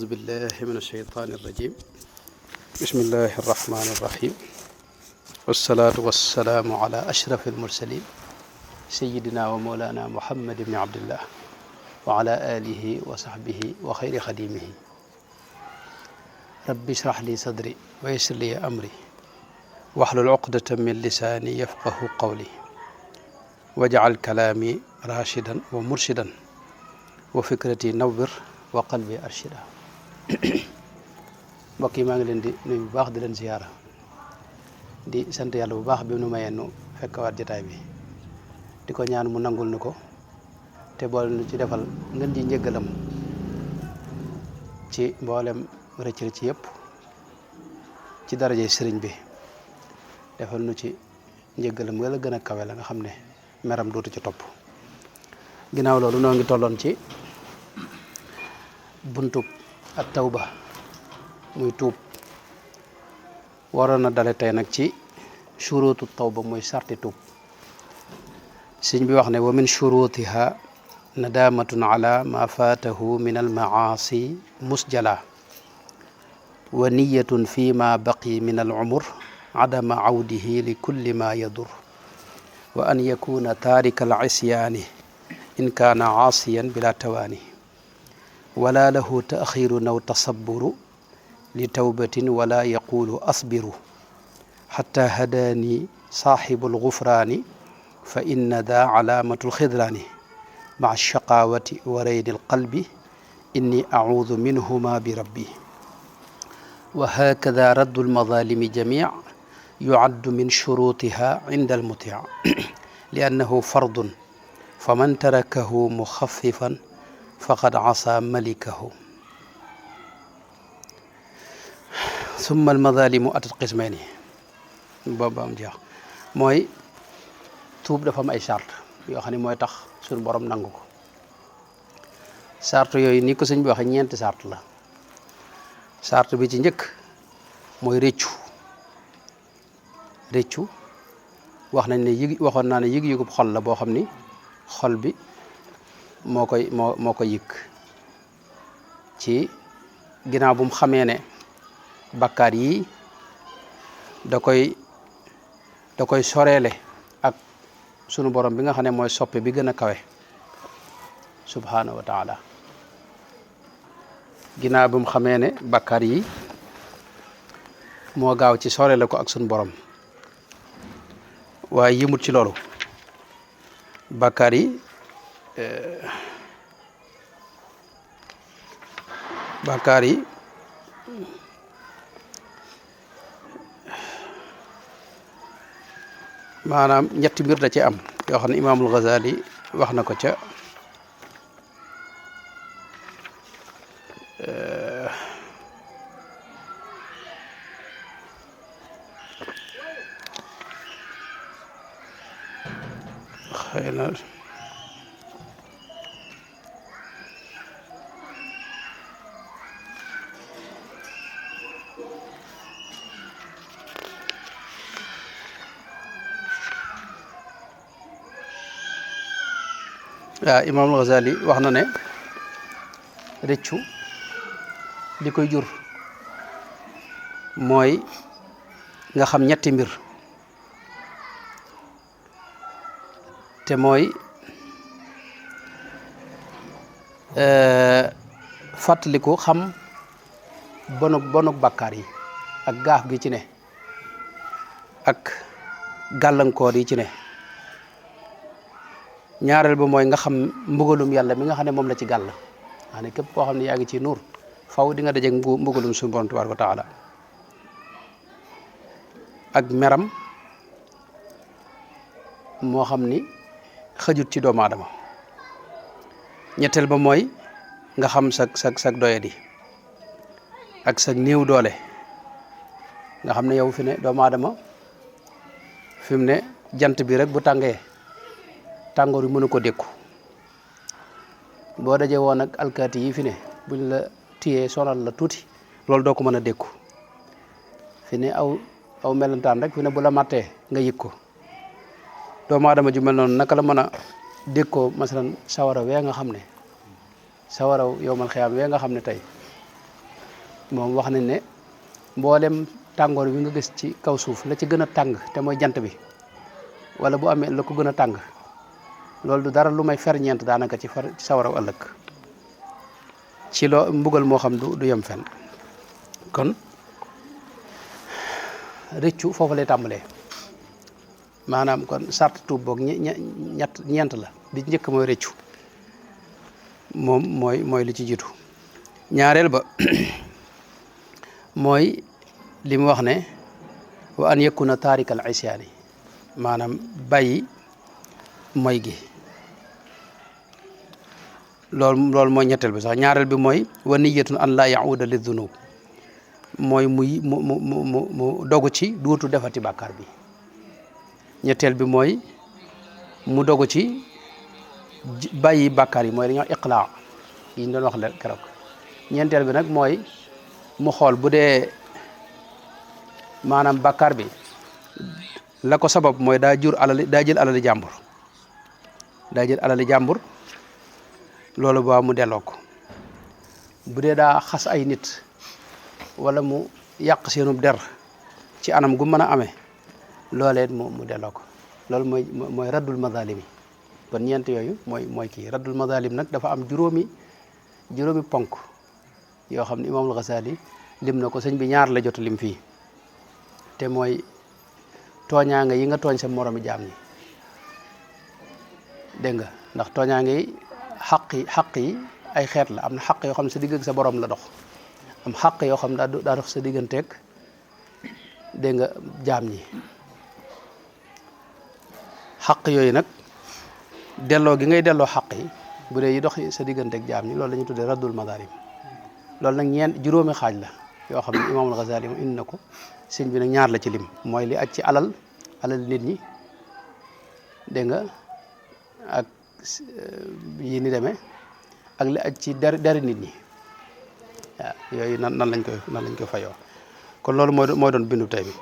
أعوذ بالله من الشيطان الرجيم بسم الله الرحمن الرحيم والصلاة والسلام على أشرف المرسلين سيدنا ومولانا محمد بن عبد الله وعلى آله وصحبه وخير خديمه رب اشرح لي صدري ويسر لي أمري واحلل عقدة من لساني يفقه قولي واجعل كلامي راشدا ومرشدا وفكرتي نور وقلبي أرشدا mbokk yi maa ngi leen di nuyu bu baax di leen ziyaara di sant yàlla bu baax bi nu mayee nu fekkawaat jotaay bi di ko ñaan mu nangul nu ko te boole nu ci defal ngeen ji njëggalam ci mboolem rëcc ci yëpp ci daraje sëriñ bi defal nu ci njëggalam nga la gën a kawe la nga xam ne meram dootu ci topp ginnaaw loolu noo ngi tolloon ci buntub at tawba muy tuub waroon na dale tey nag ci shuruutu tawba muy sarti tuub sëñ bi wax ne wa min shurutiha nadamatun ala ma faatahu min almaasi musjala wa niyatun fi ma baqi min alumur adama awdihi li kulli ma yadur wa an yakuna tarika alisyaani in kaana aasiyan bila tawaani wala lahu taaxiru naw tasabburu li tawbatin wala yaqulu asbiru xata hadaani saaxibu lgufraani fa inna daa calaamatu lxidraani maca alshaqaawati wa raydi alqalbi inni acuudu minhuma bi rabbi wa hakada raddu almadaalimi jamic yucaddu min shurutiha cinda almutic li annahu fardun faman tarakahu muxafifan faqad casaa malikahu summa almadalimu atat qismayni boobu am jeex mooy tuub dafa am ay charte yoo xam ne mooy tax suñu borom nangu ko charte yooyu ni ko sëñ bi waxe ñeenti charte la charte bi ci njëkk mooy réccu wax nañ ne waxoon naa ne yëg-yëgub xol la boo xam ni xol bi moo koy yëg ci ginnaaw bu mu xamee ne bakkaar yi da koy soreele ak sunu borom bi nga xam ne mooy soppe bi gën a kawe subhanahu wa taala ginnaaw bu mu xamee ne bakkaar yi moo gaaw ci soreele ko ak sunu borom waaye yëmut ci loolu bakkaar yi maanaam ñetti mbir da ci am yoo xam ne imaamul Ghazali wax na ko ca xëy na waaw imaamul Ghazali wax na ne rëccu li koy jur mooy nga xam ñetti mbir te mooy fàttaliku xam bonuk bàkkaar yi ak gaaf gi ci ne ak gàllankoor yi ci ne ñaareel ba mooy nga xam mbugalum yàlla mi nga xam ne moom la ci gàll xam ne képp koo xam ne yaa ngi ci nuur faw di nga dajeeg mbugalum suñu borom tabaaraka wa taala ak meram moo xam ni xëjut ci doomu aadama ñetteel ba mooy nga xam sag doyadi ak sag néew doole nga xam ne yow fi ne doomu aadama fi mu ne jant bi rek bu tàngee tàngoor yi mënu ko dékku boo dajee woon ak alkaati yi fi ne buñ la tiyee sonal la tuuti loolu doo ko mën a dékku fi ne aw melentaan rek fi ne bu la mattee nga yëg ko doomu aadama ju mel noonu naka la mën a dékkoo masalan sawara wee nga xam ne sawaraw yowmal xiyaam wee nga xam ne tey moom wax nañ ne mboolem tàngoor wi nga gis ci kaw suuf la ci gën a tàng te mooy jant bi wala bu amee la ko gën a tàng loolu du dara lu may ferñeent daanaka ci sawaraw ëllëg ci loo mbugal moo xam du yem fenn kon rëccu foofu lay tàmbalee maanaam kon sart tuub boog ñeent la bi njëkk mooy rëccu moom mooy li ci jiitu ñaareel ba mooy li mu wax ne wa an yakuna taarikal isyaani maanaam bàyyi moy gi loolu mooy ñetteel bi sax ñaareel bi mooy wa niyatun an laa yauda li dunub mooy mu dogu ci duutu defati bàkkaar bi ñetteel bi mooy mu dogu ci bàyyi bàkkaar yi mooy dañoo iqlaa yi ñu doon wax la keroog ñeenteel bi nag mooy mu xool bu dee maanaam bàkkaar bi la ko sabab mooy daa jël alali jàmbur loolu ba mu delloo ko bu dee daa xas ay nit wala mu yàq seenub der ci anam gu mën a amee loolee mu delloo ko loolu mooy raddul mazalimi kon ñeent yooyu mooy kii raddul mazalim nag dafa am juróomi ponk yoo xam ne imaamul Ghazali lim na ko sëñ bi ñaar la jot lim fii te mooy tooñaanga yi nga tooñ sa moromi jaam ñi dégg nga ndax tooñaanga yi xaq yi ay xeet la am na xaq yoo xam ne sa digg ak sa borom la dox am xaq yoo xam ne daa dox sa digganteeg dégg nga jaam ñi xaq yooyu nag delloo gi ngay delloo xaq yi bu dee yi dox sa digganteeg jaam ñi loolu la ñuy tuddee raddul madarim loolu nag juróomi xaaj la yoo xam ne imaamul Ghazali moom indi na ko sëñ bi nag ñaar la ci lim mooy li aj ci alal nit ñi dégg nga ak yi ni demee ak li aj ci dari nit ñi waaw yooyu nan lañ koy fayoo kon loolu mooy doon bindu tey bi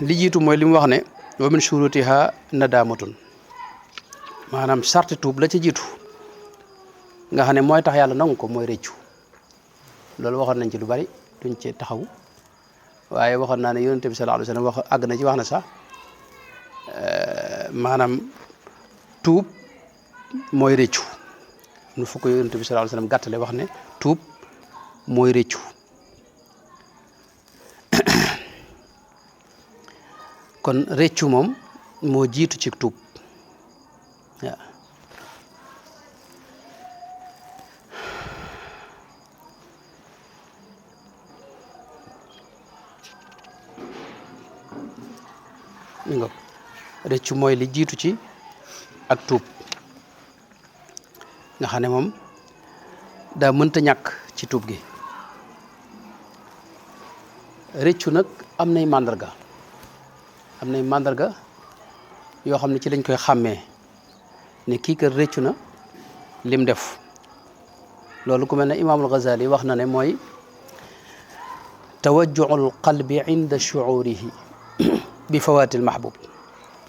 li jiitu mooy li mu wax ne wa min shurutiha nadamatun maanaam sarti tuub la ci jiitu nga xam ne mooy tax yàlla nangu ko mooy rëccu loolu waxoon nañ ci lu bari duñ ci taxaw waaye waxoon naa ne yonent bi sallallahu alayhi wasallam àgg na ci wax na sax maanaam tuub mooy rëccu nu fukk yonent bi sallallahu alayhi wasallam gàttale wax ne tuub mooy rëccu kon rëccu moom moo jiitu ci tuub waaw mi nga rëccu mooy li jiitu ci ak tuub nga xam ne moom daa mënta ñàkk ci tuub gi rëccu nag am nay màndarga yoo xam ne ci lañ koy xàmmee ne kii kat rëccu na lim def loolu ku mel ne imaamul Ghazali wax na ne mooy tawajjuul qalbi inda shuurihi bi fawaatil mahbub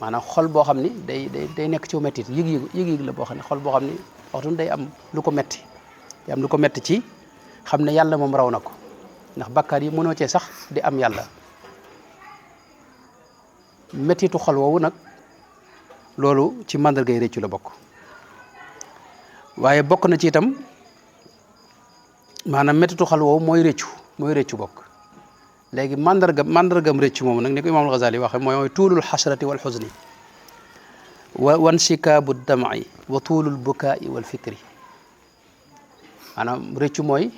maanaam xol boo xam ni day nekk ci mettit yëg-yëg la boo xam ne xol boo xam ni waxtu day am lu ko metti ci xam ne yàlla moom raw na ko ndax bakkaar yi mënoo cee sax di am yàlla mettitu xol woowu nag loolu ci màndargay rëccu la bokk waaye bokk na ci itam maanaam mettitu xol woowu mooy rëccu bokk léegi mandargam rëccu moomu nag ni ko imaamul Ghazali waxe mooy tuulul xasrati wal xuzni wan sikaabu dam'i wa tuulul bukaai wal fikri maanaam rëccu mooy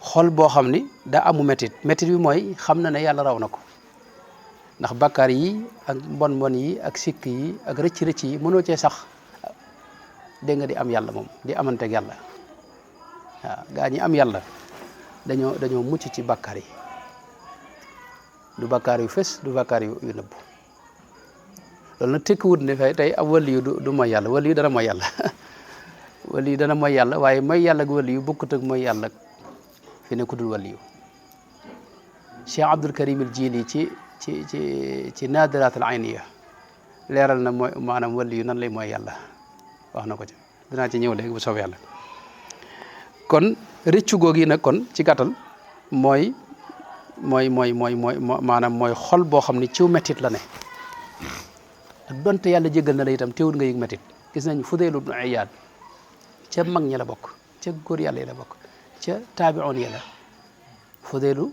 xol boo xam ni daa amu métit bi mooy xam na ne yàlla raw na ko ndax bakkaar yi ak mbon yi ak sikk yi ak rëcc yi mënoo cee sax dégg nga di am yàlla moom di amanteeg yàlla waaw gaa ñi am yàlla dañoo mucc ci bakkaar yi du bakkaar yu fës du bakkaar yu nëbbu loolu nag tekkiwut ne tey ab wali yu du mooy yàlla wali yu dana mooy yàlla wali yu dana mooy yàlla waaye mooy yàlla ak wali yu bokkut ak mooy yàlla fi ne ku dul wali yu Cheikh Abdul Karim al Jili ci naadiraat al ayniya leeral na mooy maanaam wali yu nan lay mooy yàlla wax na ko ci dinaa ci ñëw léegi bu soobee yàlla kon rëccu googu yi nag kon ci gàttal mooy maanaam mooy xol boo xam ne ciw mettit la ne ak donte yàlla jéggal na la itam teewul nga yëg mettit gis nañ Fudayl ibn Iyaad ca mag ñi la bokk ca góor yàlla yi la bokk ca taabi'oon yi la Fudaylu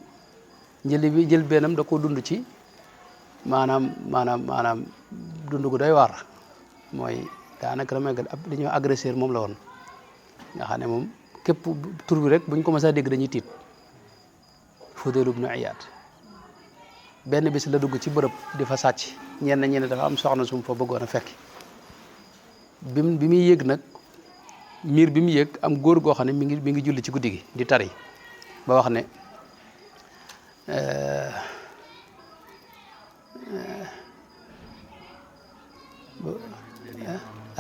jël bennam da koo dund ci maanaam dund gu doy waar mooy daanaka damay li ñuy agresseur moom la woon nga xam ne moom képp tur bi rek buñ ko mës a dégg dañuy tiit Fudayl ibn Iyaad benn bis la dugg ci bërëb di fa sàcc ñenn dafa am soxna sum fa bëggoon a fekki bi muy yéeg nag miir bi mu yéeg am góor goo xam ne mi ngi julli ci guddi gi di tari ba wax ne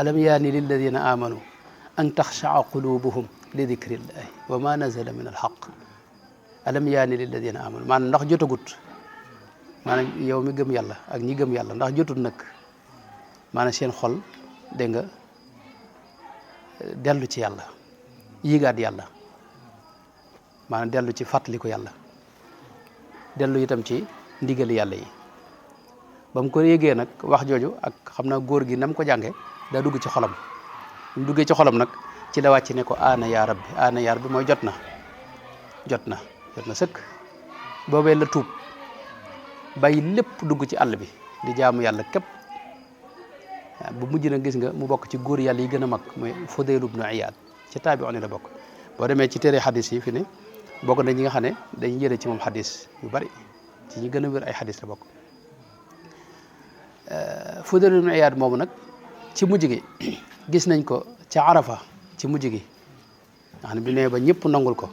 alam yaani lilladina amanu an taxshaa qulubuhum li dikrillahi wa ma nazala min alxaq alam yaani lilladina amanu maanaam ndax jotagut maanaam yow mi gëm yàlla ak ñi gëm yàlla ndax jotut nag maanaam seen xol dégg nga dellu ci yàlla yigaat yàlla maanaam dellu ci fàttaliku yàlla dellu itam ci ndigali yàlla yi ba mu ko yégee nag wax jooju ak xam naa góor gi nam ko jànge daa dugg ci xolam mu duggee ci xolam nag ci la wàcc ne ko ana yaa rabbi mooy jot na sëkk boobee la tuub bàyyi lépp dugg ci àll bi di jaamu yàlla képp bu mujj na gis nga mu bokk ci góor yàlla yi gën a mag mooy Fudayl ibn Iyaad ci taabi'oon yi la bokk boo demee ci téere xadis yi fi ne bokk na ñi nga xam ne dañuy jëlee ci moom xadis yu bari ci ñi gën a wér ay xadis la bokk Fudayl ibn Iyaad moomu nag ci mujj gi gis nañ ko ca Arafa ci mujj gi nga xam ne bi nee ba ñëpp nangul ko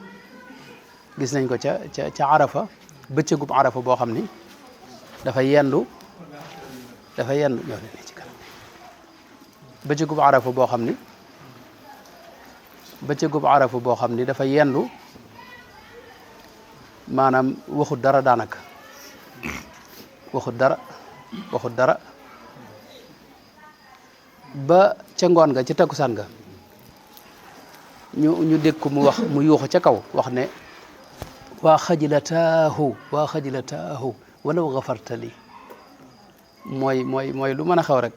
gis nañ ko ca Arafa bëccëgub Arafa boo xam ni dafa yendu ñoo ne ci kanam bëccëgub Arafa boo xam ni dafa yendu maanaam waxut dara daanaka waxut dara ba ca ngoon nga ca takkusaan nga ñu dégg ko mu yuuxu ca kaw wax ne waa xajlataahu walaw gafarta li mooy lu mën a xew rek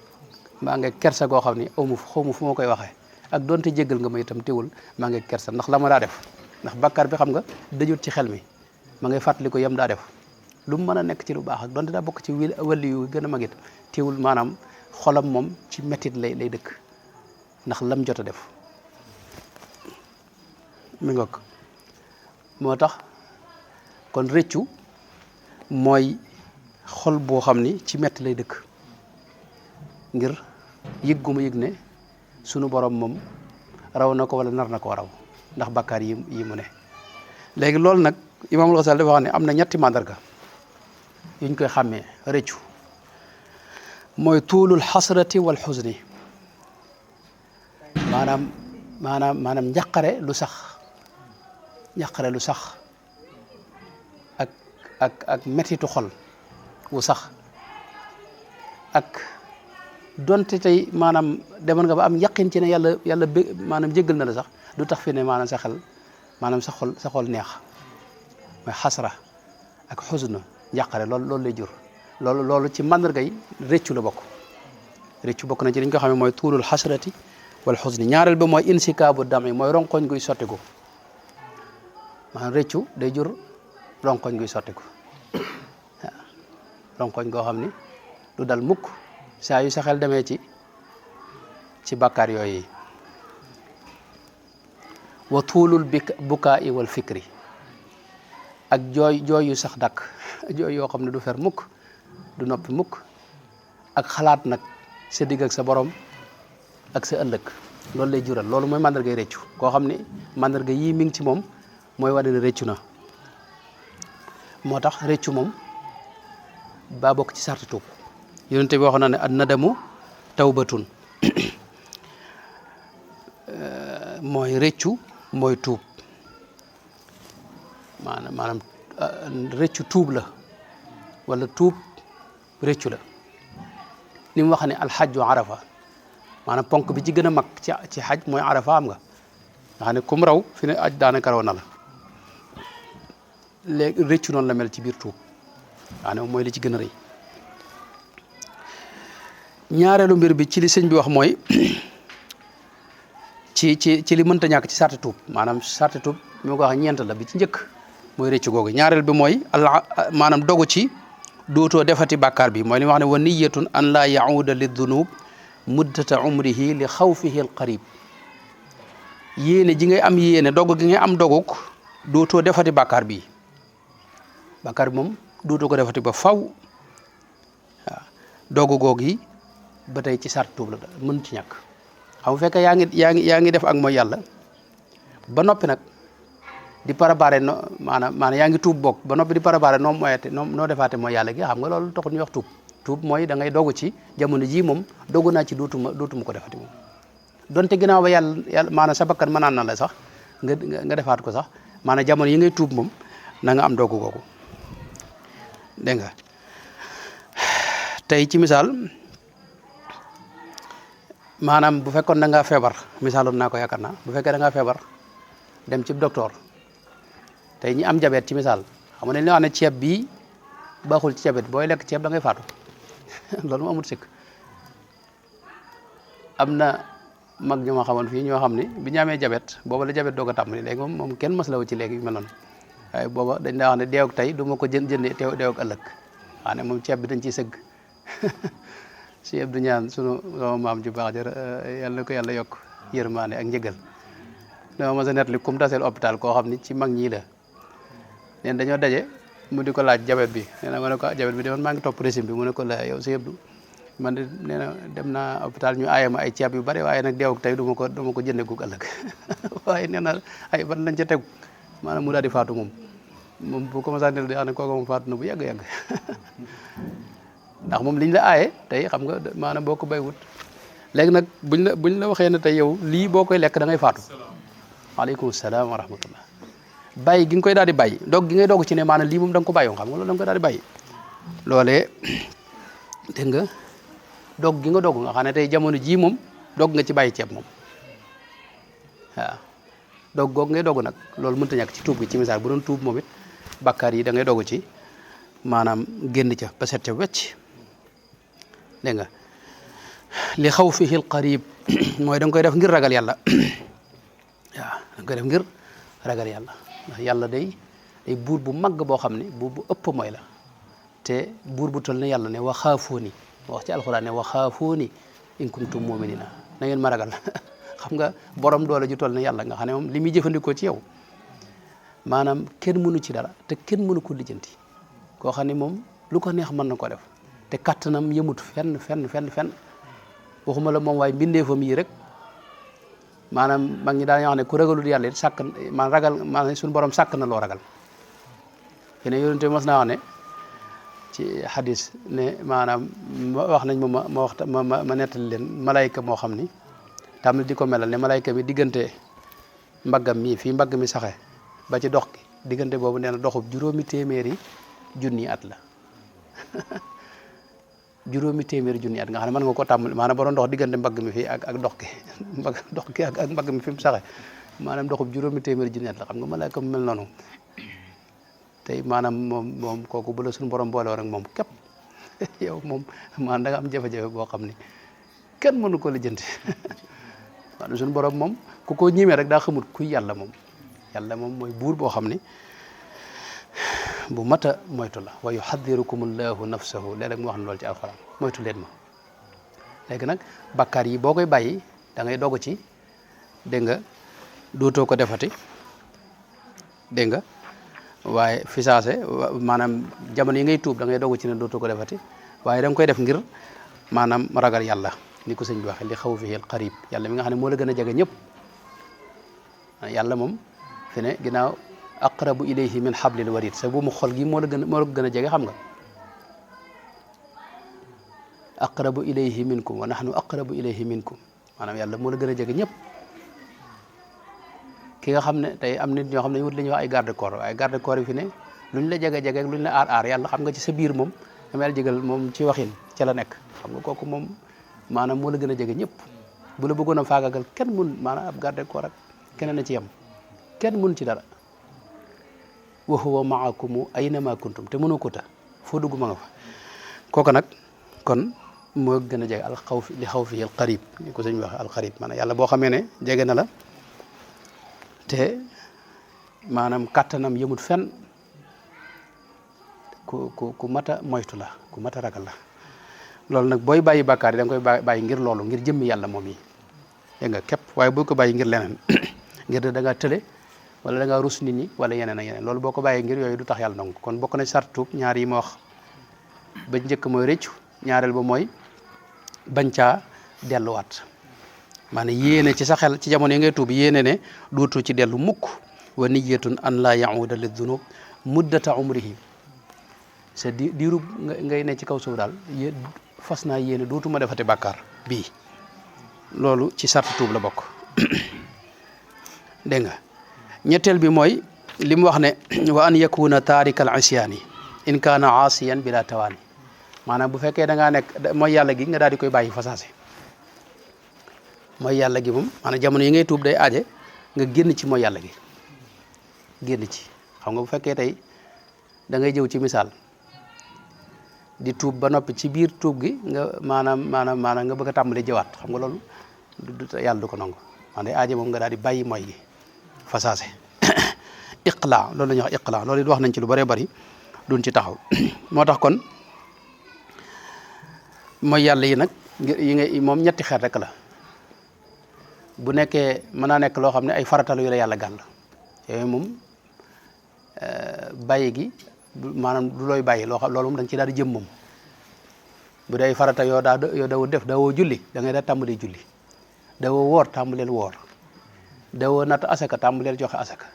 maa ngi kersa goo xam ni xaw ma fu ma koy waxee ak donte jéggal nga ma itam teewul maa ngi kersa ndax la ma daa def ndax bàkkaar bi xam nga dajut ci xel mi ma ngay fàttali ko yem daa def lu mu mën a nekk ci lu baax ak donte daa bokk ci wàlli yu gën a magit teewul maanaam xolam moom ci mettit lay dëkk ndax lam jot a def mi ngoog moo tax kon rëccu mooy xol boo xam ni ci metti lay dëkk ngir yëg gu ma yëg ne sunu borom moom raw na ko wala nar na ko raw ndax bakkaar yi mu ne léegi loolu nag Imaamul Ghazali dafa wax ne am na ñetti màndarga yuñ koy xàmmee rëccu mooy tuulul xasrati wal xuzni maanaam njaqare lu sax ak mettitu xol wu sax ak donte tey maanaam demoon nga ba am yaqin ci ne yàlla maanaam jéggal na la sax du tax fi ne maanaam sa xel maanaam sa xol neex mooy xasra ak xusna njàqare loolu lay jur loolu ci màndarga yi réccu la bokk réccu bokk na ci li ñu ko xam ne mooy tuulul xasrati wal xusni ñaareel ba mooy insikaabu dami mooy ronkoñ guy sottiku maanaam réccu day jur ronkoñ guy sottiku waaw ronkoñ goo xam ni du dal mukk saa yu sa xel demee ci bàkkaar yooyu wa tuulul bukaa i wal fikri ak jooy yu sax dakk jooy yoo xam ne du fer mukk du noppi mukk ak xalaat nag sa digg ak sa borom ak sa ëllëg loolu lay jural loolu mooy màndargay réccu koo xam ne màndarga yii mi ngi ci moom mooy wane ne réccu na moo tax réccu moom baa bokk ci sarti tuub yonente bi wax na ne an nadamu tawbatun mooy réccu mooy tuub maanaam réccu tuub la wala tuub réccu la ni mu wax ne alxajju arafa maanaam ponk bi ci gën a mag ci xaj mooy arafa am nga xam ne kum raw fi ne aj daanaka raw na la léegi rëccu noonu la mel ci biir tuub maanaam mooy li ci gën a rëy ñaareelu mbir bi ci li sëñ bi wax mooy ci li mënta ñàkk ci sarti tuub maanaam sarti tuub mi ko wax ñeent la bi ci njëkk mooy rëccu googu ñaareel bi mooy maanaam dogu ci dootoo defati bàkkaar bi mooy li wax ne wa niyatun an laa yauda li dunub muddata umrihi li xawfihi al qarib yéene ji ngay am yéene dogg gi ngay am doguk dootoo defati bàkkaar bi moom dootoo ko defati ba faw waaw dogg googu yi ba tey ci sart tuub la mën ci ñàkk xam nga fekkee yaa ngi def ak mooy yàlla ba noppi nag di préparé maanaam yaa ngi tuub bokk ba noppi di préparé noo defaate mooy yàlla gi xam nga loolu taxul ñuy wax tuub mooy da ngay dogu ci jamono ji moom dogu naa ci dootuma ko defati moom donte ginnaaw ba yàlla maanaam sa bakkan mënaan na la sax nga defaat ko sax maanaam jamono yi ngay tuub moom na nga am dogu googu dégg nga tey ci misaal maanaam bu fekkoon da ngaa feebar misaaloon naa ko yaakaar naa bu fekkee da ngaa feebar dem ci docteur tey ñi am jabet ci misaal xam nga ne li wax ne ceeb bii baaxul ci jabet booy lekk ceeb da ngay faatu loolu mu amul sikk am na mag ñu ma xamoon fii ñoo xam ne bi ñu amee jabet booba la jabet doog a tàmbali léegi moom kenn maslawu ci léegi yu mel noonu waaye booba dañ daa wax ne deewuk tey du ma ko jëndee deewuk ëllëg waa ne moom ceeb bi dañ ciy sëgg si Abdou ñaan sama maam ju baax yàlla ko yàlla yokk yërmaane ak njëgal dama mas a nettali kum taseel hôpital koo xam ni ci mag ñii la neen dañoo daje mu di ko laaj jabet bi nee na ma ne ko jabet bi de man maa ngi topp régime bi mu ne ko la yow si Abdou man de nee na dem naa hôpital ñu aaye ma ay ceeb yu bari waaye nag deewuk tey du ma ko jëndee gug ëllëg waaye nee na ay ban lañ ca tegu maanaam mu daal di faatu moom bu commencé a di xam ne kooku moom faatu na bu yàgg-yàgg ndax moom liñ la aaye tey xam nga maanaam boo ko baywut léegi nag buñ la waxee ne tey yow lii boo koy lekk da ngay faatu waaleykum salaam wa rahmatullah bàyyi gi nga koy daal di bàyyi dog gi ngay dogg ci ne maanaam lii moom da nga ko bàyyoon xam nga loolu da nga koy daal di bàyyi loolee dégg nga dog gi nga dogg nga xam ne tey jamono jii moom dogg nga ci bàyyi ceeb moom waaw dog goog ngay dogg nag loolu mënta ñàkk ci tuub gi ci misaal bu doon tuub moom it bàkkaar yi da ngay dogg ci maanaam génn ca ba set ca wecc dégg nga li xaw fihi al qarib mooy da nga koy def ngir ragal yàlla waaw da nga koy def ngir ragal yàlla ndax yàlla day buur bu màgg boo xam ne buur bu ëpp mooy la te buur bu tol ne yàlla ne wa xaafooni wax ci alxuraan ne wa xaafooni in kuntum muminina na ngeen ma ragal xam nga borom doole ju tol ne yàlla nga xam ne moom li muy jëfandikoo ci yow maanaam kenn mënu ci dara te kenn mënu ko lijjanti koo xam ne moom lu ko neex mën na ko def te kattanam yëmut fenn waxuma la moom waaye mbindeefam yi rek maanaam mag ñi daañu wax ne ku ragalul yàlla it sàkk man ragal maanaam suñu borom sàkk na loo ragal te ne yonente mas naa wax ne ci hadis ne maanaam wax nañ ma nettali leen malayka moo xam ni tamit di ko melal ne malayka mi diggante mbaggam mi fii mbagg mi saxe ba ci dox gi diggante boobu nee na doxub juróomi téeméeri junni at la juróomi téeméeri junni at nga xam ne mën nga ko tàmbali maanaam ba doon dox diggante mbagg mi fii ak dox gi ak mbagg mi fi mu saxe maanaam doxub juróomi téeméeri junni at la xam nga malayka mu mel noonu tey maanaam moom kooku bu la suñu borom boole woon ak moom képp yow moom maanaam da nga am jafe-jafe boo xam ni kenn mënu ko lijjanti maanaam suñu borom moom ku ko ñimee rek daa xamut kuy yàlla moom mooy buur boo xam ni bu mata moytu la wa yuhadirukumullahu nafsahu léeg-léeg mu wax ne loolu ci alxuraan moytu leen ma léegi nag bakkaar yi boo koy bàyyi da ngay dogu ci dégg nga dootoo ko defati dégg nga waaye fi saase maanaam jamono yi ngay tuub da ngay dogu ci ne dootoo ko defati waaye da nga koy def ngir maanaam ragal yàlla ni ko sëñ bi waxee li xaw fihi al qarib yàlla mi nga xam ne moo la gën a jege ñëpp yàlla moom fi ne ginnaaw aqrabu ilayhi min hablil warid sa bu mu xol gi moo la gën a jege xam nga aqrabu ilayhi minkum wa nahnu aqrabu ilayhi minkum maanaam yàlla moo la gën a jege ñëpp ki nga xam ne tey am nit ñoo xam ne wut li ñuy wax ay garde corps waaye garde corps yi fi ne luñ la jege-jege luñ la aar yàlla xam nga ci sa biir moom dama yàlla jégal moom ci waxin ca la nekk xam nga kooku moom maanaam moo la gën a jege ñëpp bu la bëggoon a faagagal kenn mun maanaam ab garde corps ak keneen a ci yem kenn mun ci dara wa huwa maakum aynama kuntum te mënoo ko ta foo dugg ma nga fa kooku nag kon moo gën a jege al xawf li xawfihi al qarib ni ko sëñ bi waxee al qarib maanaam yàlla boo xamee ne jege na la te maanaam kàttanam yëmut fenn ku mat a moytu la ku mat a ragal la loolu nag booy bàyyi bàkkaar yi da nga koy bàyyi ngir loolu ngir jëmmi yàlla moom yi dégg nga képp waaye boo ko bàyyi ngir leneen ngir da ngaa tële wala da ngaa rus nit ñi wala yeneen ak yeneen loolu boo ko bàyyi ngir yooyu du tax yàlla nangu kon bokk na sart tuub ñaar yi ma wax ba njëkk mooy rëccu ñaareel ba mooy bañ caa delluwaat maanaam yéene ci sa xel ci jamono yi ngay tuub yéene ne duutu ci dellu mukk wa niyatun an laa yauda li dunub muddata umrihi c'est diirub ngay ne ci kaw suuf daal fas naa yéene dootuma defati bàkkaar bii loolu ci sart tuub la bokk dégg nga ñetteel bi mooy li mu wax ne wa an yakuna taarika al isyaani in kaana aasiyan bila tawaani maanaam bu fekkee da ngaa nekk mooy yàlla gi nga daal di koy bàyyi fasaase mooy yàlla gi moom maanaam jamono yi ngay tuub day aaje nga génn ci mooy yàlla gi génn ci xam nga bu fekkee tey da ngay jëw ci misaal di tuub ba noppi ci biir tuub gi nga maanaam nga bëgg a tàmbali jëwaat xam nga loolu yàlla du ko nangu maanaam day aaje moom nga daal di bàyyi mooy gi fasaase iqla loolu la ñuy wax iqla loolu it wax nañ ci lu bëree bëri duñ ci taxaw moo tax kon mooy yàlla yi nag yi nga moom ñetti xeet rek la bu nekkee mën naa nekk loo xam ne ay faratalu yu la yàlla gàll yooyu moom bàyyi gi maanaam du looy bàyyi loo xam loolu moom da nga ci daal di jëm moom bu dee farata yoo dawoo def dawoo julli da ngay daal tàmbalee julli dawoo woor tàmbaleel woor dawoo natt asaka tàmbaleel joxe asaka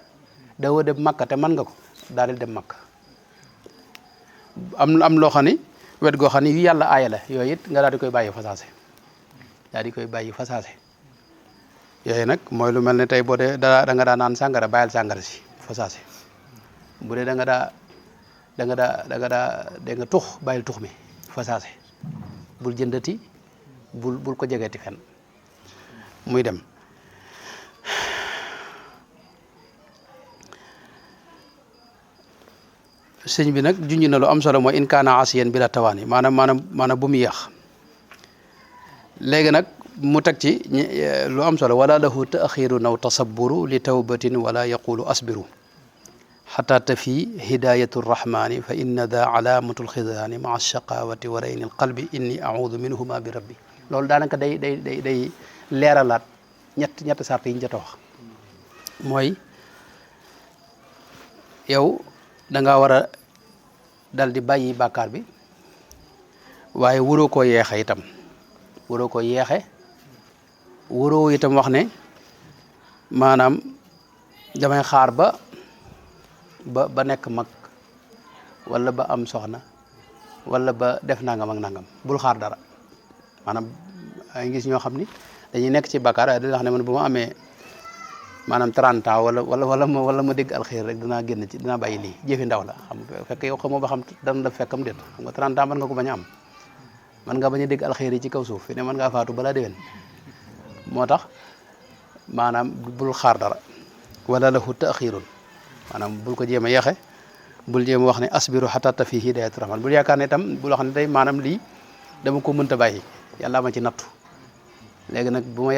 dawoo dem makka te mën nga ko daal di dem makka am loo xam ni wet goo xam ni yu yàlla aaya la yooyu it nga daal di koy bàyyi fasaase daal di koy bàyyi fasaase yooyu nag mooy lu mel ne tey boo dee da nga daa naan sàngara bàyyil sàngara si fasaase bu dee da nga daa dégg nga tux bàyyil tux mi fasaase bul jëndati bul ko jegeeti fenn muy dem sëñ bi nag junj na lu am solo mooy in kaana asiyan bi la tawaani maanaam bu mu yéex léegi nag mu teg ci lu am solo wala lahu taaxirun aw tasabburu li tawbatin wala yaqulu asbiru xata tafi hidayatu rrahmani fa inna da alamatu lxidaani maa alchaqawati wa rayni alqalbi inni audu minhuma bi rabbi loolu daanaka day leeralaat ñett sart yi ñu jot a wax mooy yow da ngaa war a dal di bàyyi bàkkaar bi waaye waroo koo yeexe itam waroo koo yeexe waroo itam wax ne maanaam damay xaar ba nekk mag wala ba am soxna wala ba def nangam ak nangam bul xaar dara maanaam ay gis ñoo xam ni dañuy nekk ci bàkkaar waaye dañuy wax ne man bu ma amee maanaam 30 ans wala ma dégg alxeer rek dinaa génn ci dinaa bàyyi lii jëfi ndaw la xam nga fekk yow xamoo ba xam dana la fekkam déet xam nga 30 ans mën nga ko bañ a am mën nga bañ a dégg alxeer yi ci kaw suuf fi ne mën ngaa faatu balaa déwén moo tax maanaam bul xaar dara wala lahu taaxirun maanaam bul ko jéem a yeexe bul jéem a wax ne asbiru xata tafi hidayatu rahman bul yaakaar ne itam bul wax ne day maanaam lii dama ko mënta bàyyi yàlla ma ci nattu léegi nag bu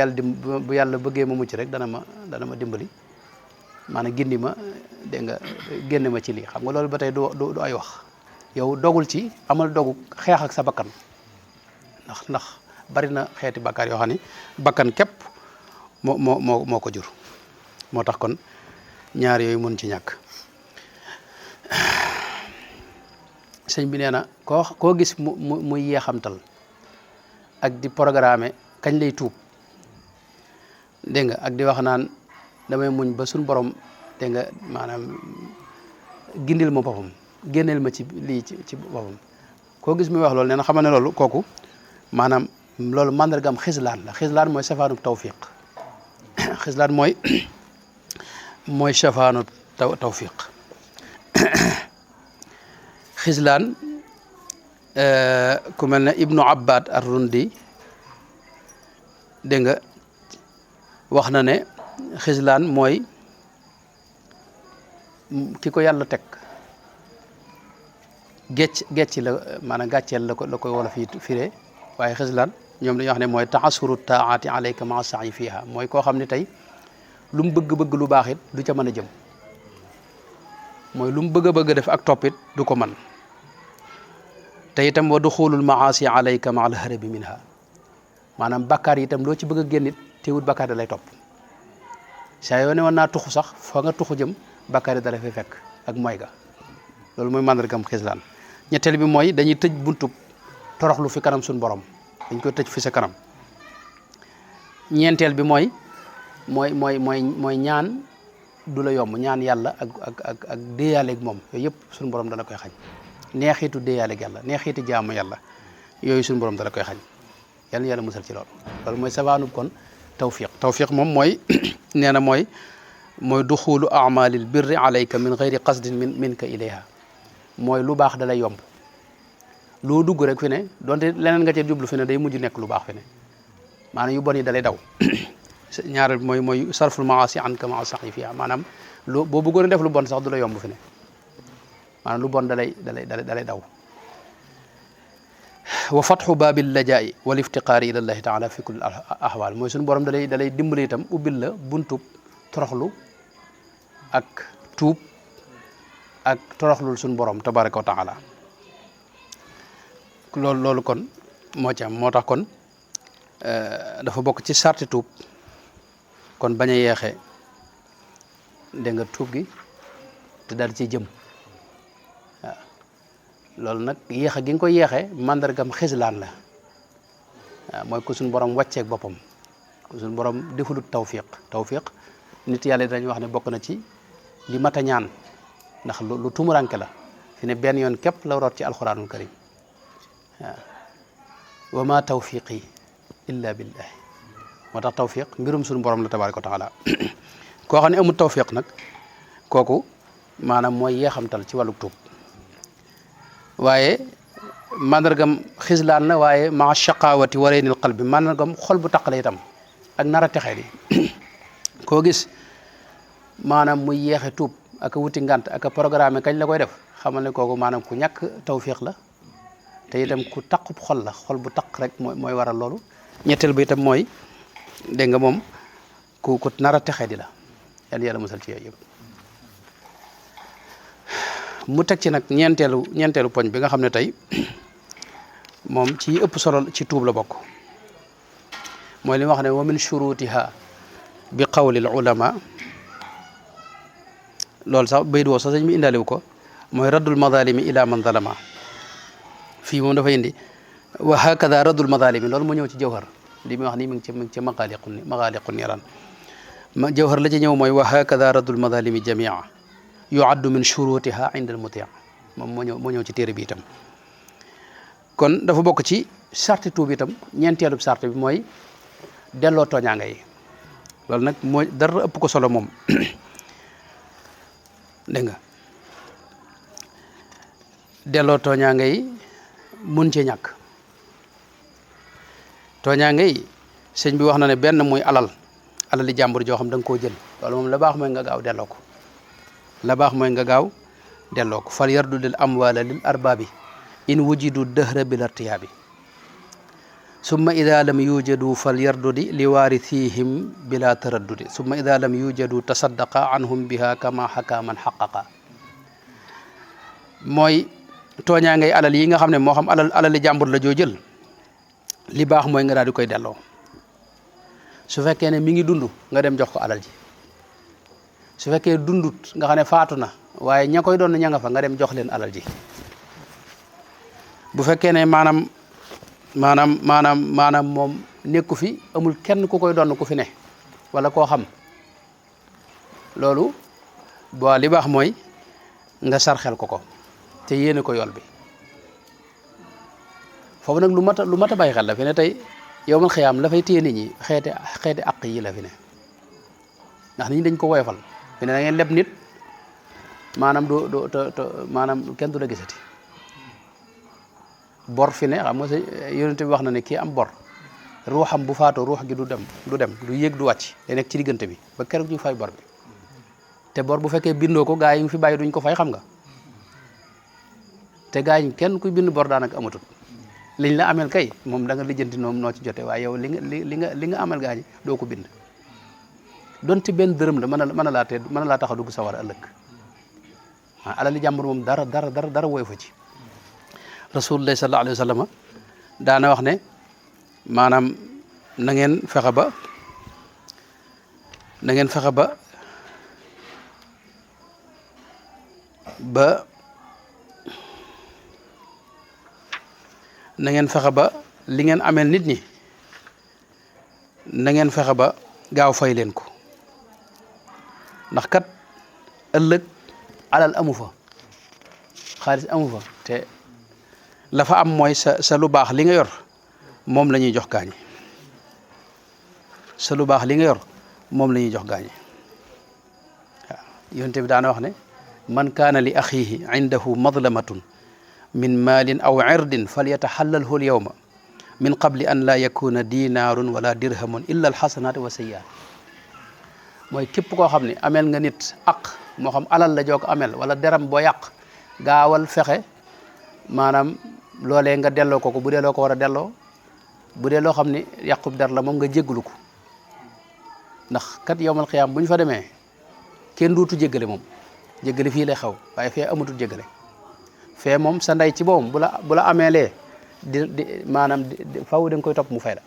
yàlla bëggee ma mucc rek dana ma dimbali maanaam gindi ma dégg nga génne ma ci lii xam nga loolu ba tey du ay wax yow dogul ci amal dogu xeex ak sa bakkan ndax bari na xeeti bakkaar yoo xam ne bakkan képp moo ko jur moo tax kon ñaar yooyu mun ci ñàkk sëñ bi nee na koo gis muy yeexamtal ak di programme kañ lay tuub dégg nga ak di wax naan damay muñ ba suñ borom dégg nga maanaam gindil ma boppam génneel ma ci lii ci boppam koo gis muy wax loolu nee na xamal ne loolu kooku maanaam loolu mandargam xislaan la xislaan mooy safaanub tawfiq xislaan mooy safaanub tawfiq xislaan ku mel ne ibnu abbad ar-rundi dégg nga wax na ne xislaan mooy ki ko yàlla teg gecci la maanaam gàcceel la koy wolof yi firee waaye xislaan ñoom dañuy wax ne mooy taasuru taati alayka maa sa'i fiha mooy koo xam ne tey lu mu bëgg-bëgg lu baax it du ca mën a jëm mooy lu mu bëgg a def ak toppit du ko man te itam wa duxulul maasi alayka ma al harabi minha maanaam bakkaar yi itam loo ci bëgg a génn it teewut bakkaar da lay topp saa yoo ne woon naa tuxu sax fa nga tuxu jëm bakkaar yi dara fay fekk ak mooy ga loolu mooy màndargam xislaan ñetteel bi mooy dañuy tëj buntu toroxlu fi kanam suñu borom dañ koy tëj fi sa kanam ñeenteel bi mooy ñaan du la yomb ñaan yàlla ak déeyaaleeg moom yooyu yëpp suñu borom dala koy xañ neexitu déeyaaleeg yàlla neexitu jaamu yàlla yooyu suñu borom dala koy xañ yàlla musal ci loolu mooy sabaanub kon tawfiq moom mooy nee na mooy duxulu amalil birri alayka min gayri qasdin minka ilayha mooy lu baax da lay yomb loo dugg rek fi ne donte leneen nga ca jublu fi ne day mujj nekk lu baax fi ne maanaam yu bon yi da lay daw ñaareel mooy sarful maasi an ka maa saxi fiha maanaam boo bëggoon a def lu bon sax du la yomb fi ne maanaam lu bon da lay daw wa fatxu baabil lajaa'i wal iftiqaari ila llahi taala fi kulli ahwal mooy suñu borom da lay dimbali itam ubbil la buntub toroxlu ak tuub ak toroxlul suñu borom tabaraka wa taala loolu kon moo ci am moo tax kon dafa bokk ci sarti tuub kon bañ a yeexe dégg nga tuub gi te daal ci jëm waaw loolu nag yéexe gi nga ko yeexe mandargam xislaan la waaw mooy ko suñu borom wàcceeg boppam ko suñu borom defulut tawfiq nit yàlla dañuy wax ne bokk na ci li mat a ñaan ndax lu tumuranke la fi ne benn yoon képp la root ci alquranul karim waaw wa ma tawfiqi illa billahi moo tax tawfiq mbirum suñu borom la tabaraka wa taala koo xam ne amul tawfiq nag kooku maanaam mooy yeexamtal ci wàllu tuub waaye mandargam xislaan la waaye maa shaqawati wareynil qalbi mandargam xol bu taqale itam ak nar a texee di koo gis maanaam muy yeexe tuub ak a wuti ngant ak a programme kañ la koy def xamal ne kooku maanaam ku ñàkk tawfiq la te itam ku taqub xol la xol bu taq rek mooy waral loolu ñetteel bi itam mooy dégg nga moom ku nar a texee di la yàlla musal ci yooyu yëpp mu teg ci nag ñeenteelu poñ bi nga xam ne tey moom ci ëpp solo ci tuub la bokk mooy li wax ne wa min shurutiha bi qawlil ulama loolu sax bayit woo sax sëñ mi indaaliwu ko mooy raddul madalimi ila man zalama fii moom dafa indi wa hakada raddul madalimi loolu moo ñëw ci jawhar li muy wax nii mi ngi ci magaaliqu niran jawhar la ci ñëw mooy wa hakada raddul madalimi jamia yuaddu min shurutiha inda al muti moom moo ñëw ci téere bi itam kon dafa bokk ci sarti tuub itam ñeenteelub sarti bi mooy delloo tooñaanga yi loolu nag mooy dara ëpp ko solo moom dégg nga delloo tooñaanga yi mun ci ñàkk tooñaanga yi sëñ bi wax na ne benn muy alali jàmbur joo xam da nga koo jël loolu moom la baax mooy nga gaaw delloo ko fal yardu lil amwala lil arbaabi in wujidu dëhra bil irtiyaabi summa ida lam yujadu fal yardudi li waarithihim bila taraddudi summa ida lam yujadu tasaddaqa anhum biha kama xaka man xaqaqa mooy tooñaa ngay alal yi nga xam ne moo xam alali jàmbur la joo jël li baax mooy nga daal di koy delloo su fekkee ne mi ngi dund nga dem jox ko alal ji su fekkee dundut nga xam ne faatu na waaye ña koy doon ña nga fa nga dem jox leen alal ji bu fekkee ne maanaam moom nekku fi amul kenn ku koy doon ku fi ne wala koo xam loolu bo li baax mooy nga sarxel ko te yéene ko yool bi foofu nag lu mat a bàyyi xel la fi ne tey yow mal xiyaam la fay téye nit ñi xeeti àq yi la fi ne ndax nit ñi dañ ko woyofal fi ne da ngeen leb nit maanaam maanaam kenn du la gisati bor fi ne xam nga yonent bi wax na ne kii am bor ruuxam bu faatoo ruux gi du yéeg du wàcc day nekk ci diggante bi ba keroog ñu fay bor bi te bor bu fekkee bindoo ko gaa yi nga fi bàyyi duñ ko fay xam nga te gaa yi kenn kuy bind bor daanaka amatul liñ la amel kay moom da nga lijjanti noom noo ci jote waaye yow li nga amal gaa ñi doo ko bind donte benn dërëm la mën na laa tax a dugg sawar ëllëg alali jàmbur moom dara woy fa ci rasulullah sallallahu alayhi wa sallam daana wax ne maanaam na ngeen fexe ba na ngeen fexe ba li ngeen ameel nit ñi na ngeen fexe ba gaaw fay leen ko ndax kat ëllëg alal amu fa xaalis amu fa te la fa am mooy sa lu baax li nga yor moom la ñuy jox gaañi sa lu baax li nga yor moom la ñuy jox gaañi waaw yonent bi daana wax ne man kaana li axiihi indahu madlamatun min maalin aw irdin falyataxallalhu lyawma min qabli an laa yakuna dinaarun wala dirhamun illa alxasanaat wa sayyi'aat mooy képp koo xam ne ameel nga nit aq moo xam alal la joo ko ameel wala deram boo yàq gaawal fexe maanaam loolee nga delloo ko bu dee loo ko war a delloo bu dee loo xam ne yàqub der la moom nga jéggalu ko ndax kat yowmal xiyaam bu ñu fa demee kenn duutu jéggale moom jéggale fii lay xaw waaye fee amatul jéggale fee moom sa ndey ci boppam bu la ameelee maanaam faw da nga koy topp mu fay la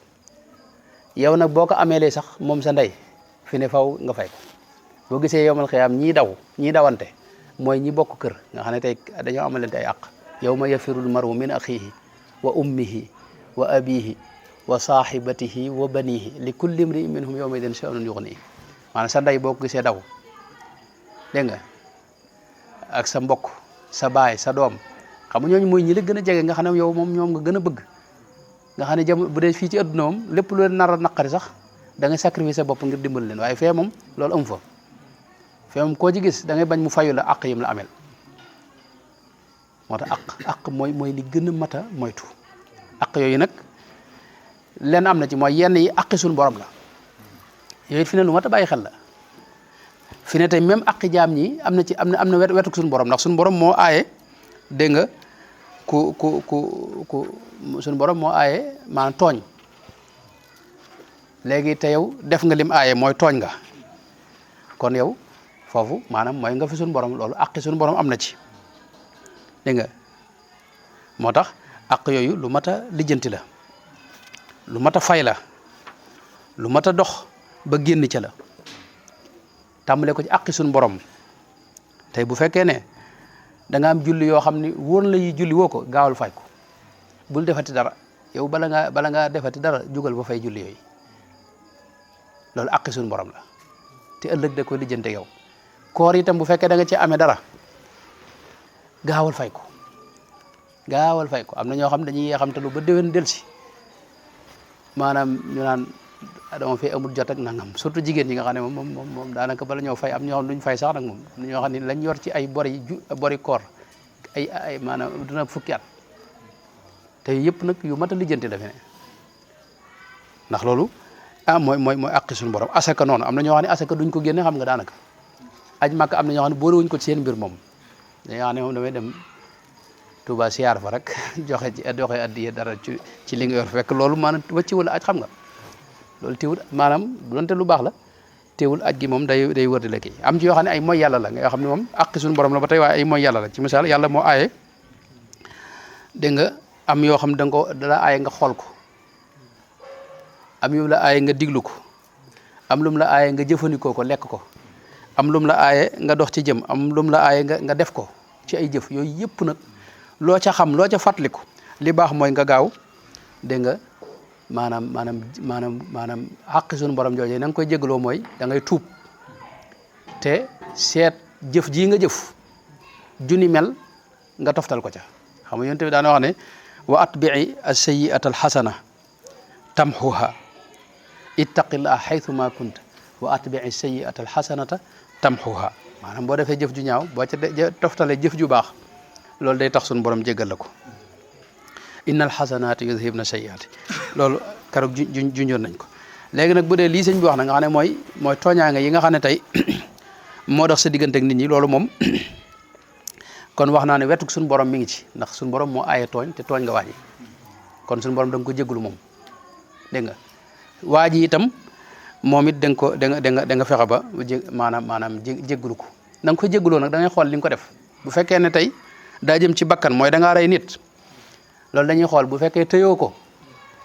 yow nag boo ko ameelee sax moom sa ndey fi ne faw nga fay ko boo gisee yowmal xiyaam ñii dawante mooy ñi bokk kër nga xam ne tey dañoo amalante ay àq yawma yafirul maru min axihi wa ummihi wa abihi wa sahibatihi wa banihi li kulli imri'in minhum yawma idin sha'nun yughnihi maanaam sa ndey boo ko gisee daw dégg nga ak sa mbokk sa baay sa doom xam nga ñooñu mooy ñi la gën a jege nga xam ne yow moom ñoom nga gën a bëgg nga xam ne bu dee fii ci adduna moom lépp lu leen nar a naqari sax da ngay sacrifier sa bopp ngir dimbal leen waaye fee moom loolu amu fa fee moom koo ci gis da ngay bañ mu fayu la àq yim la amel moo tax àq mooy li gën a mat a moytu àq yooyu nag lenn am na ci mooy yenn yi àqi suñu borom la yooyu fi ne lu mat a bàyyi xel la fi ne tey même àqi jaam ñi am na wetuk suñu borom ndax suñu borom moo aaye dégg nga ku suñu borom moo aaye maanaam tooñ léegi te yow def nga lim aaye mooy tooñ nga kon yow foofu maanaam mooy nga fi suñu borom loolu àqi suñu borom am na ci dégg nga moo tax àq yooyu lu mat a lijjanti la lu mat a fay la lu mat a dox ba génn ca la tàmbale ko ci àqi suñu borom tey bu fekkee ne da nga am julli yoo xam ne wóor la yi julli woo ko gaawal fay ko bul defati dara yow bala ngaa defati dara jugal ba fay julli yooyu loolu àqi suñu borom la te ëllëg da koy lijjante yow koor itam bu fekkee da nga ci amee dara gaawal fay ko am na ñoo xam dañuy yeexamtalu ba déwén delsi maanaam ñu naan dama fi amul jot ak nangam surtout jigéen ñi nga xam ne moom daanaka bala ñoo fay am ñoo xam duñ fay sax nag moom am na ñoo xam ne lañ yor ci ay bori koor ay maanaam dina fukki at te yëpp nag yu mat a lijjanti la fi ne ndax loolu mooy àqi suñu borom asaka noonu am na ñoo xam ne asaka duñ ko génne xam nga daanaka aj màkk am na ñoo xam ne boolewuñ ko ci seen mbir moom dañoo xam ne moom damay dem Touba siyaar fa rek joxe addiye dara ci li nga yor fekk loolu maanaam wàcci wala aj xam nga loolu teewul maanaam donte lu baax la teewul aj gi moom day wër di la kii am ci yoo xam ne ay mooy yàlla la nga yoo xam ne moom àqi suñu borom la ba tey waaye ay mooy yàlla la ci misaal yàlla moo aaye dégg nga am yoo xam dala aaye nga xool ko am yu la aaye nga diglu ko am lum la aaye nga jëfandikoo ko lekk ko am lum la aaye nga dox ci jëm am lum la aaye nga def ko ci ay jëf yooyu yëpp nag loo ca xam loo ca fàttaliku li baax mooy nga gaaw dégg nga maanaam xàqi suñu borom jooju na nga koy jégaloo mooy da ngay tuub te seet jëf jii nga jëf juni mel nga toftal ko ca xam nga yonent bi daana wax ne wa atbii as-sayyi'ata al-hasana tamhuha ittaqillah haythu ma kunta wa atbii as-sayyi'ata al-hasanata tamhuha maanaam boo defee jëf ju ñaaw boo ca toftalee jëf ju baax loolu day tax suñu borom jéggal la ko innal xasanaati yudhibna sayyiaati loolu keroog junjoon nañ ko léegi nag bu dee lii sëñ bi wax na nga xam ne mooy tooñaange yi nga xam ne tey moo dox sa diggante ak nit ñi loolu moom kon wax naa ne wetuk suñu borom mi ngi ci ndax suñu borom moo aaye tooñ te tooñ nga waa ji kon suñu borom da nga ko jégalu moom dégg nga waa ji itam moom it da nga ko da nga fexe ba maanaam jégalu ko da nga koy jégaloo nag da ngay xool li nga ko def bu fekkee ne tey daa jëm ci bakkan mooy da ngaa rey nit loolu dañuy xool bu fekkee tëyoo ko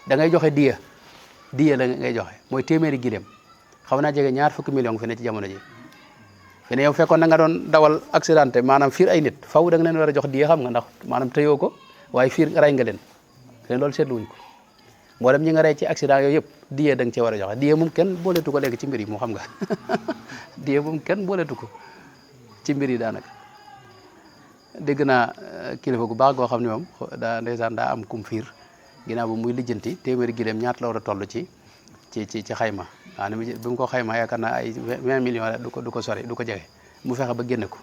da ngay joxe diya la ngay joxe mooy téeméeri gileem xaw naa jege ñaar fukki million fi ne ci jamono ji fi ne yow fekkoon na nga doon dawal accidenté maanaam fiir ay nit faw da nga leen war a jox diya xam nga ndax maanaam tëyoo ko waaye fiir rey nga leen te loolu seetluwuñ ko mboolem ñi nga rey ci accident yooyu yëpp diya da nga cee war a joxe diya moom kenn booleetu ko léegi ci mbir yi moo xam nga diya moom kenn booleetu ko ci mbir yi daanaka dégg naa kilifa gu baax goo xam ne moom ndeysaan daa am kum fiir ginnaaw bu muy lijjanti téeméeri gileem ñaata la war a toll ci xayma waaw ne bi mu ko xayma yaakaar naa ay 20 millions la du ko sori du ko jege mu fexe ba génne ko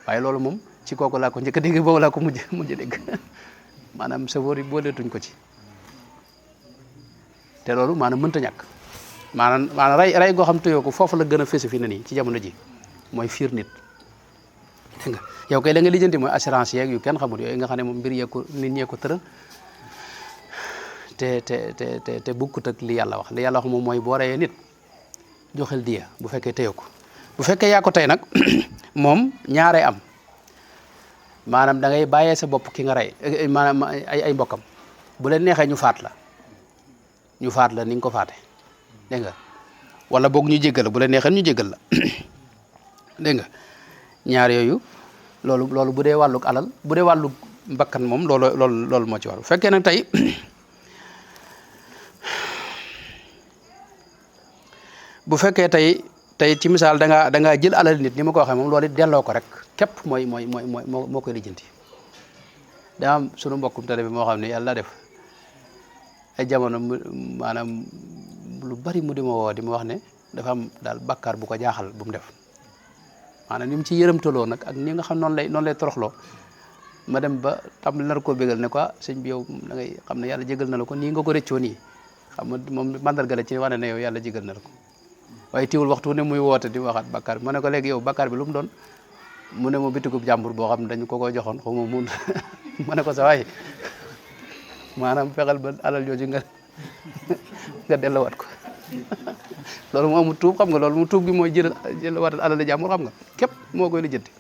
waaye loolu moom ci kooku laa ko njëkk a dégg boobu laa ko mujj dégg maanaam safoor yi booleetuñ ko ci te loolu maanaam mënta ñàkk maanaam rey goo xam tëyoo ko foofu la gën a fës fi ne nii ci jamono ji mooy fiir nit dégg nga yow kay la nga lijjanti mooy assurance yeeg yu kenn xamul yooyu nga xam ne moom mbir yee ko nit ñee ko tëral te bukkut ak li yàlla wax moom mooy boo reyee nit joxel diya bu fekkee tëyoo ko bu fekkee yaa ko tey nag moom ñaaree am maanaam da ngay bàyyee sa bopp ki nga rey maanaam ay mbokkam bu leen neexee ñu faat la ni nga ko faate dégg nga wala boog ñu jéggal la bu leen neexee ñu jéggal la dégg nga ñaar yooyu loolu bu dee wàllug alal bu dee wàllug mbakkan moom loolu moo ci war bu fekkee nag tey bu fekkee tey ci misaal da ngaa jël alal nit ni ma ko waxee moom loolu it delloo ko rek képp moo koy lijjanti daa am sunu mbokkum tele bi moo xam ne yàlla def ay jamono maanaam lu bari mu di ma woo di ma wax ne dafa am daal bakkaar bu ko jaaxal bu mu def maanaam ni mu ci yërëmtaloo nag ak ni nga xam noonu lay toroxloo ma dem ba tam nar koo bégal ne ko sëñ bi yow da ngay xam ne yàlla jégal na la ko nii nga ko rëccoo nii xam nga moom mandarga la ci wane ne yow yàlla jégal na la ko waaye tiwul waxtu ne muy woote di waxaat bakkaar bi ma ne ko léegi yow bakkaar bi lu mu doon mu ne ma bitigub jàmbur boo xam ne dañu ko joxoon xaw ma mun ma ne ko sa waay maanaam fexeel ba alal jooju nga delloowaat ko loolu moo amul tuub xam nga loolu mu tuub gi mooy jël waatal alal jàmbur xam nga képp moo koy lijjanti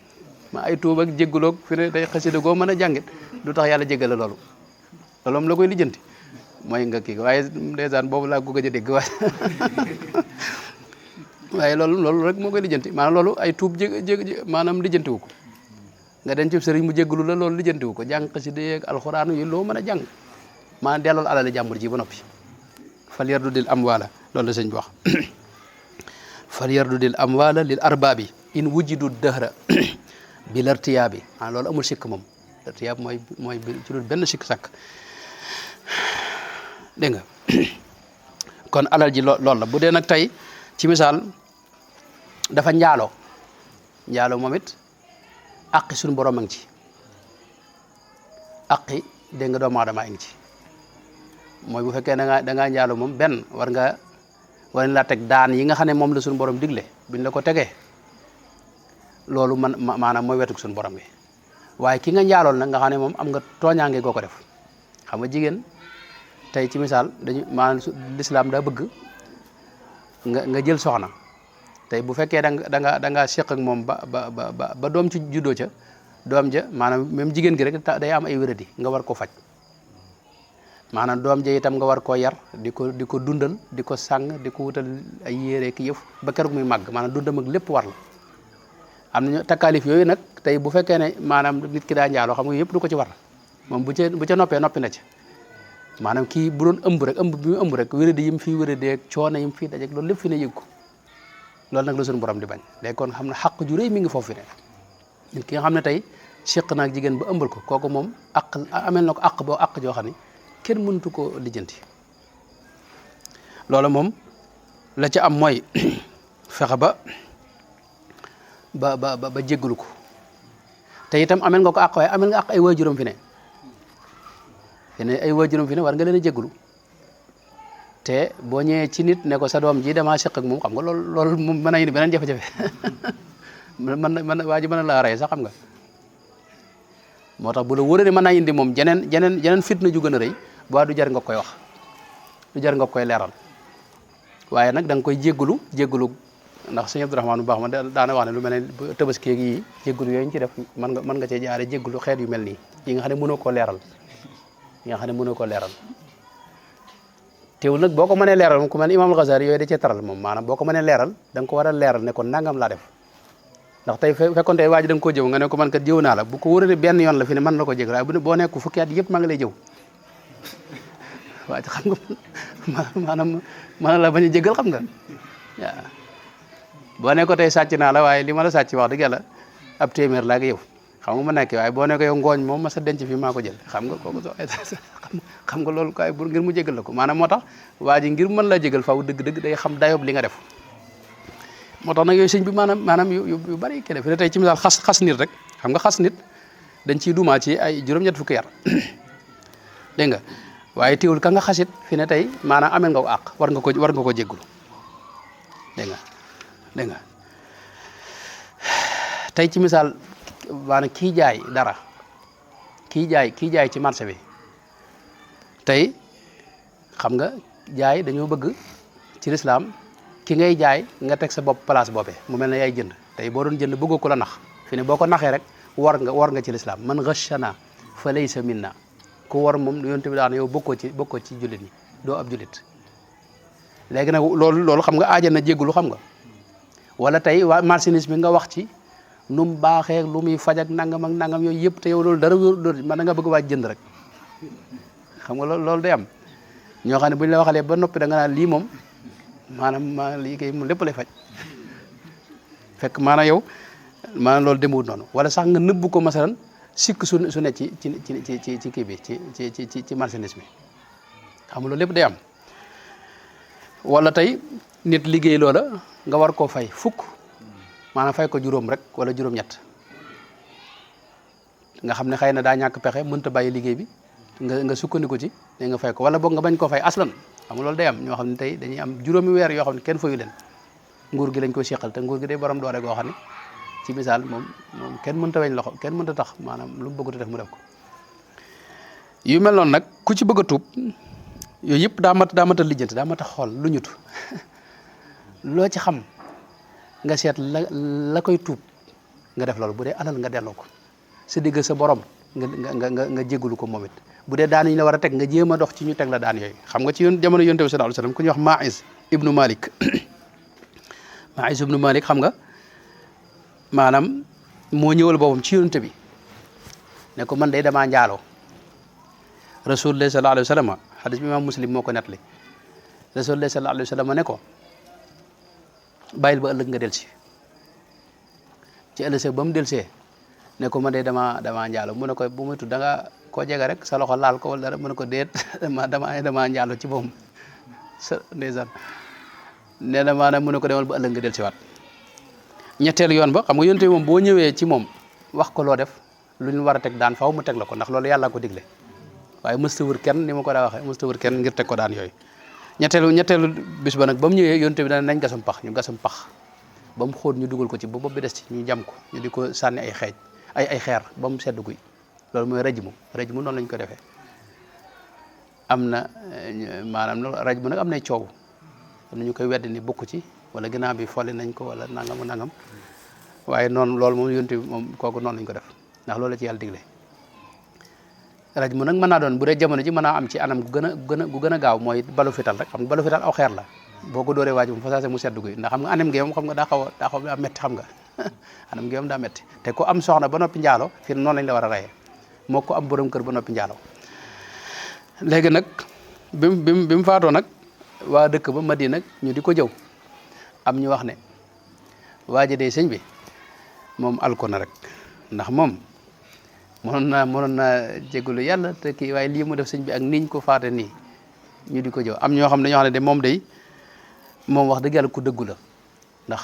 ma ay tuub ak jéggaloog fi ne day xasida goo mën a jàngit du tax yàlla jéggal la loolu moom la koy lijjanti mooy nga kii waaye ndeysaan boobu laa ko gëj a dégg waaye loolu rek moo koy lijjanti maanaam loolu ay tuub maanaam lijjantiwu ko nga den ci sëriñ mu jéggalu la loolu lijjantiwu ko jàng xasida yeeg alxuraan yi loo mën a jàng maanaam dellool alal jàmbur ji ba noppi fal yardudil amwaala loolu la sëñ bi wax fal yardudil amwaala lil arbaabi in wujidu dëhra bi lartiyaabi loolu amul sikk moom lartiyaab mooy ci dul benn sikk sàkk dégg nga kon alal ji loolu la bu dee nag tey ci misaal dafa njaaloo moom it aqi suñu borom a ngi ci aqi dégg nga doomu aadama a ngi ci mooy bu fekkee da ngaa njaaloo moom benn war laa teg daan yi nga xam ne moom la suñu borom digle biñ la ko tegee loolu maanaam mooy wetuk suñu borom bi waaye ki nga njaalool nag nga xam ne moom am nga tooñaange goo ko def xam nga jigéen tey ci misaal maanaam lislaam daa bëgg nga jël soxna tey bu fekkee da nga seq ak moom ba doom ci juddoo ca doom ja maanaam même jigéen gi rek day am ay wéradi nga war ko faj maanaam doom ja itam nga war koo yar di ko dundal di ko sàng di ko wutal ay yére ki yëf ba keroog muy màgg maanaam dundam ak lépp war la am nañu takkaalif yooyu nag tey bu fekkee ne maanaam nit ki daa njaaloo xam nga yëpp du ko ci war moom bu ca noppee noppi na ci maanaam kii bu doon ëmb bi mu ëmb rek wéradi yi mu fii wéradi ak coono yi mu fii dajeeg loolu lépp fi ne yëg ko loolu nag la suñu borom di bañ léegi kon xam ne xaq ju rëy mi ngi foofu fi ne nit ki nga xam ne tey seq naag jigéen ba ëmbal ko kooku moom amel na ko àq joo xam ne kenn mënatu ko lijjanti loolu moom la ca am mooy fexe ba jéggalu ko te itam amel nga ko àq waaye amel nga àq ay waajuram fi ne ay waajuram fi ne war nga leen a jéggalu te boo ñëwee ci nit ne ko sa doom ji damaa seq ak moom xam nga loolu moom mën na indi beneen jafe-jafe mën waa ji mën na laa rey sax xam nga moo tax bu la wóoree ne mën naa indi moom jeneen fitna ju gën a rëy bu du jar nga koy wax du jar nga koy leeral waaye nag da nga koy jéggalu ndax sëñ Abdourahmane bu baax ma daana wax ne lu mel ne tabaski yi jéggalu yooyu ñu ci def mën nga cee jaare jéggalu xeet yu mel nii yi nga xam ne mënoo koo leeral teewul nag boo ko mënee leeral moom ku mel ne Imam Al-Ghazali yooyu da cee taral moom maanaam boo ko mënee leeral da nga ko war a leeral ne ko nangam laa def ndax tey fekkoon tey waa ji da nga koo jëw nga ne ko man kat jëw naa la bu ko wóoree benn yoon la fi ne mën na ko jégal waaye boo nekk fukki at yëpp maa ngi lay jëw waaye xam nga maanaam mën la bañ a jégal xam nga waaw boo ne ko tey sàcc naa la waaye li ma la sàcc wax dëgg yàlla ab téeméer laa yow xam nga ma nekk waaye boo ne ko yow ngooñ moom ma sa denc fi maa ko jël xam nga kooku xam nga loolu kaay pour ngir mu jégal la ko maanaam moo tax waa ji ngir mën la jégal faaw dëgg-dëgg day xam dayob li nga def moo tax nag yooyu sëñ bi maanaam yu bari kii fi ne tey ci misaal xas nit rek xam nga xas nit dañ ciy dumaa ci ay juróom-ñett fukki yar dégg nga waaye teewul ka nga xasit fi ne tey maanaam amel nga ko àq war nga ko jéggulu dégg nga tey ci misaal maanaam kii jaay dara kii jaay ci marché bi tey xam nga jaay dañoo bëgg ci lislaam ki ngay jaay nga teg sa bopp place boobee mu mel ne yaay jënd tey boo doon jënd bëggoo ko la nax fi ne boo ko naxee rek war nga ci lislaam man ghashana fa laysa minna ku war moom yonent bi daan yow bokkoo ci jullit ñi doo ab jullit léegi nag loolu xam nga aaja na jéggulu xam nga wala tey waa marchandise bi nga wax ci nu mu baaxee lu muy faj ak nangam yooyu yëpp te yow loolu dara wóor man da nga bëgg waaj jënd rek xam nga loolu day am ñoo xam ne bu ñu la waxalee ba noppi da nga naan lii moom maanaam lii kay mu lépp lay faj fekk maanaam yow maanaam loolu demewut noonu wala sax nga nëbbu ko masalan sikk su ne ci kii bi ci marchandise bi xam nga loolu lépp day am wala tey nit liggéey loola nga war koo fay fukk maanaam fay ko juróom rek wala juróom-ñett nga xam ne xëy na daa ñàkk pexe mënta bàyyi liggéey bi nga sukkandiku ci da nga fay ko wala boog nga bañ koo fay aslan xam nga loolu day am ñoo xam ne tey dañuy am juróomi weer yoo xam ne kenn fayu leen nguur gi lañ ko seqal te nguur gi day borom doole goo xam ne ci misaal moom kenn mënta weñ loxo kenn mënta tax maanaam lu mu bëgg a def mu def ko yu mel noonu nag ku ci bëgg a tuub yooyu yëpp daa mat a lijjanti daa mat a xool lu ñutu loo ci xam nga seet la koy tuub nga def loolu bu dee alal nga delloo ko sa digg sa borom nga jégalu ko moom it bu dee daan yi la war a teg nga jéem a dox ci ñu teg la daan yooyu xam nga ci jamono yonent bi sallallahu alayhi wasallam ku ñuy wax Maïs ibnu Malik xam nga maanaam moo ñëwal boppam ci yonent bi ne ko man day damaa njaaloo rasulullah sallallahu alayhi wasallam hadis bi imam Muslim moo ko nettali rasulullah sallallahu alayhi wasallam ne ko bàyyil ba ëllëg nga del ci ëllëg ba mu delsee ne ko man day damaa njaalo mu ne ko bu muy tudd da nga koo jege rek sa loxo laal ko wala dara mu ne ko déet damaa njaalo ci boppam sa ndeysaan nee na maanaam mu ne ko demal ba ëllëg nga del si waat ñetteelu yoon ba xam nga yonte moom boo ñëwee ci moom wax ko loo def lu ñu war a teg daan faaw mu teg la ko ndax loolu yàlla ko digle waaye mësta wër kenn ni ma ko daa waxee mësta wër kenn ngir teg ko daan yooyu ñetteelu bis ba nag ba mu ñëwee yonte bi dana nañ gasam pax ñu gasam pax ba mu xóot ñu dugal ko ci ba bopp bi des ci ñu jam ko ñu di ko sànni ay xeer ba mu sedd guy loolu mooy rajmu noonu lañ ko defee am na maanaam rajmu nag am nay coow am na ñu koy wedd ni bokk ci wala ginnaaw bi folli nañ ko wala nangam waaye noonu loolu moom yonte bi moom kooku noonu lañ ko def ndax loolu la ci yàlla digle rajmu nag mën naa doon bu dee jamono ji mën naa am ci anam gu gën a gaaw mooy balu fital rek xam nga balu fital aw xeer la boo ko dóoree waaj moom fa saase mu sedd guy ndax xam nga anam gi moom xam nga daa xaw daa metti xam nga anam gi moom daa metti te ku am soxna ba noppi njaalo fi noonu lañ la war a reyee moo ko am borom kër ba noppi njaalo léegi nag bi mu faatoo nag waa dëkk ba Madina ñu di ko jëw am ñu wax ne waa ji dee sëñ bi moom alko na rek ndax moom mënoon naa jégalu yàlla te kii waaye lii mu def sëñ bi ak niñ ko faate nii ñu di ko jëw am ñoo xam ne dañoo xam ne de moom wax dëgg yàlla ku dëggu la ndax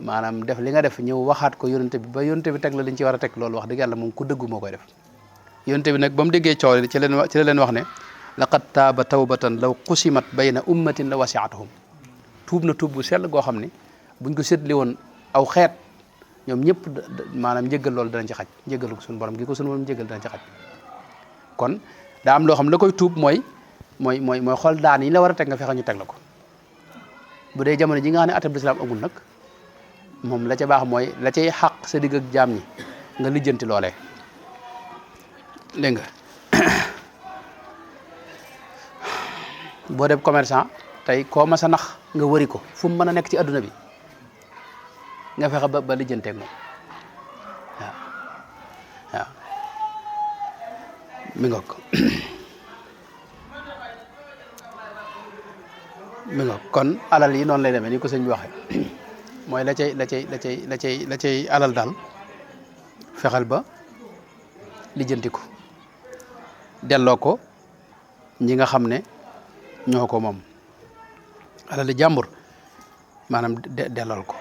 maanaam def li nga def ñëw waxaat ko yonente bi ba yonente bi teg la liñ ci war a teg loolu wax dëgg yàlla moom ku dëggu moo koy def yonente bi nag ba mu déggee coow ci la leen wax ne laqad taaba tawbatan law qusimat bayna ummatin la wasi'atuhum tuub na tuub bu sell goo xam ne buñ ko séddli woon aw xeet ñoom ñëpp maanaam njëggal loolu danañ ci xaj njëggalu suñu borom gi ko suñu borom njëggal danañ ci xaj kon daa am loo xam la koy tuub mooy xool daan yi la war a teg nga fexe ñu teg la ko bu dee jamono ji nga xam ne atab lislaam amul nag moom la ca baax mooy la cay xaq sa digg ak jaam ñi nga lijjanti loolee dégg nga boo def commerçant tey koo ma sa nax nga wëri ko fu mu mën a nekk ci adduna bi nga fexe ba lijjanteeg moom waaw mi ngoog mi ngoog kon alal yi noonu lay demee ni ko sëñ bi waxee mooy la cay alal daal fexeel ba lijjanti ko delloo ko ñi nga xam ne ñoo ko moom alali jàmbur maanaam dellool ko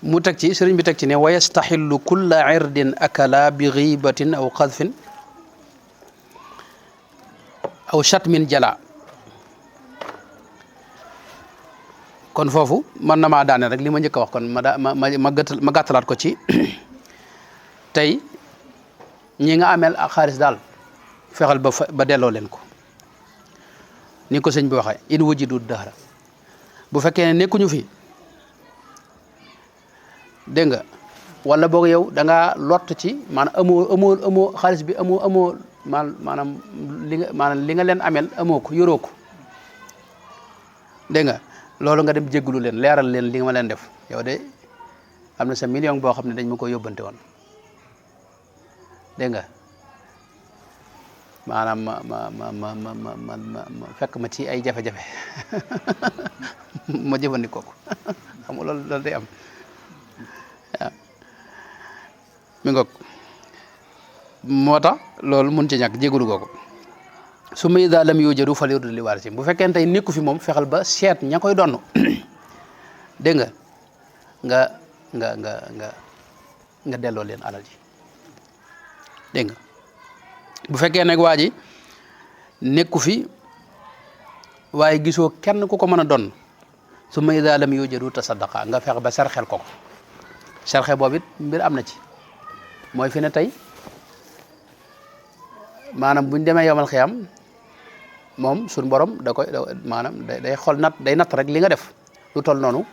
mu teg ci sëriñ bi teg ci ne wa yastaxillu kulla irdin akala bi ghibatin aw qadfin aw shatmin jala kon foofu man na maa daane rek li ma njëkk a wax kon ma gàttalaat ko ci tey ñi nga ameel ak xaalis daal fexeel ba delloo leen ko ni ko sëñ bi waxee in wujidu dahra bu fekkee ne nekkuñu fi dégg nga wala boog yow da ngaa lott ci maanaam amoo xaalis bi amoo maanaam li nga leen ameel amoo ko yoroo ko dégg nga loolu nga dem jéggulu leen leeral leen li nga ma leen def yow de am na sa million boo xam ne dañ ma ko yóbbante woon dégg nga maanaam ma fekk ma ci ay jafe-jafe ma jëfandikoo ko xam nga loolu day am waaw mi ngoog moo tax loolu mun ci ñàkk jégalu googu su ma ida lam yujadu fal yurdu li waarisi bu fekkee ne tey nekku fi moom fexeel ba seet ña koy donn dégg nga delloo leen alal ji dégg nga bu fekkee nag waa ji nekku fi waaye gisoo kenn ku ko mën a donn su ma ida lam yujadu tasaddaqa nga fexe ba sarxel ko sarxe boobu it mbir am na ci mooy fi ne tey maanaam buñ demee yomal xiyam moom suñu borom da koy maanaam day xool day natt rek li nga def lu toll noonu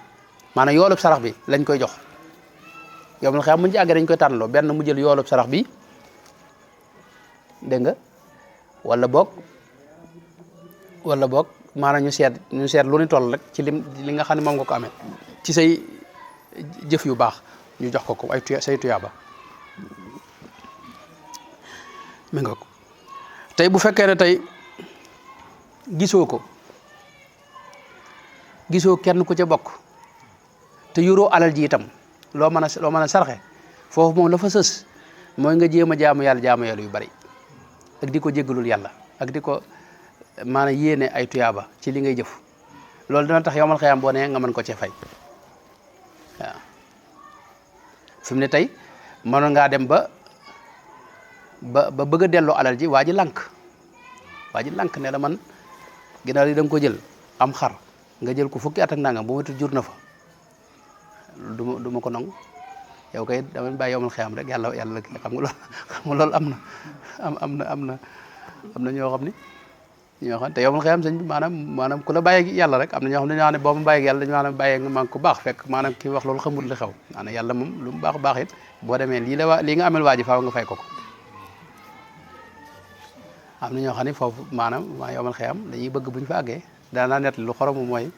maanaam yoolub sarax bi lañ koy jox yomal xiyam muñ ci àggee dañ koy tànnaloo benn mu jël yoolub sarax bi dégg nga wala boog maanaam ñu seet lu ni toll rek ci li nga xam ne moom nga ko amee ci say jëf yu baax ñu jox ko ay say tuyaaba mi nga ko tey bu fekkee ne tey gisoo kenn ku ca bokk te yoroo alal ji itam loo mën a sarxe foofu moom la fa sës mooy nga jéem a jaamu yàlla yu bari ak di ko jéggalul yàlla ak di ko maanaam yéene ay tuyaaba ci li ngay jëf loolu dina tax yowmal xiyaam boo nee nga mën ko cee fay waaw fi mu ne tey mënoon ngaa dem ba bëgg a delloo alal ji waa ji lànk ne la man ginnaaw li da nga ko jël am xar nga jël ko fukki at ak nangam bu ma jur na fa du ma ko nangu yow kay dama bàyyi yowmal xiyaam rek yàlla xam nga loolu am na ñoo xam te yowmal xiyaam sëñ bi maanaam ku la bàyyi yàlla rek am na ñoo xam ne dañoo xam ne boo ma bàyyi yàlla dañu maanaam bàyyi nga ko baax fekk maanaam kii wax loolu xamul li xew maanaam yàlla moom lu mu baax it boo demee lii nga amel waa ji faaw nga fay ko am na ñoo xam ne foofu maanaam yowmal xiyaam dañuy bëgg buñ fa àggee daanaa net lu xorom mooy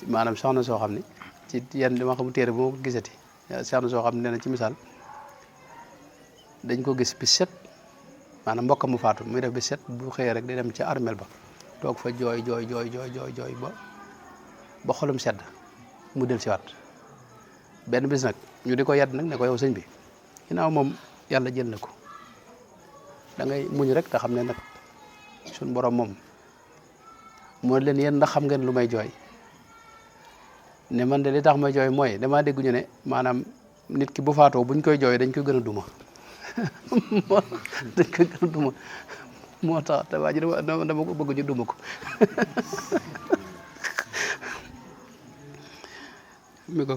maanaam soxna soo xam ne ci yenn dama xamu téere bu ma ko gisati soxna soo xam ne nee na ci misaal dañ ko gis bis set maanaam mbokk mu faatu muy def bis set bu xëyee rek di dem ca armel ba toog fa jooy ba xolum sedd mu del siwaat benn bis nag ñu di ko yedd nag ne ko yow sëñ bi ginnaaw moom yàlla jël na ko da ngay muñ rek te xam ne nag suñ borom moom moo leen yéen ndax xam ngeen lu may jooy ne man de li tax may jooy mooy damaa dégg ñu ne maanaam nit ki bu faatoo buñ koy jooy dañ koy gën a duma moo dañ ko gën a duma moo tax te waa ji dama ko bëgg ñu duma ko mi ko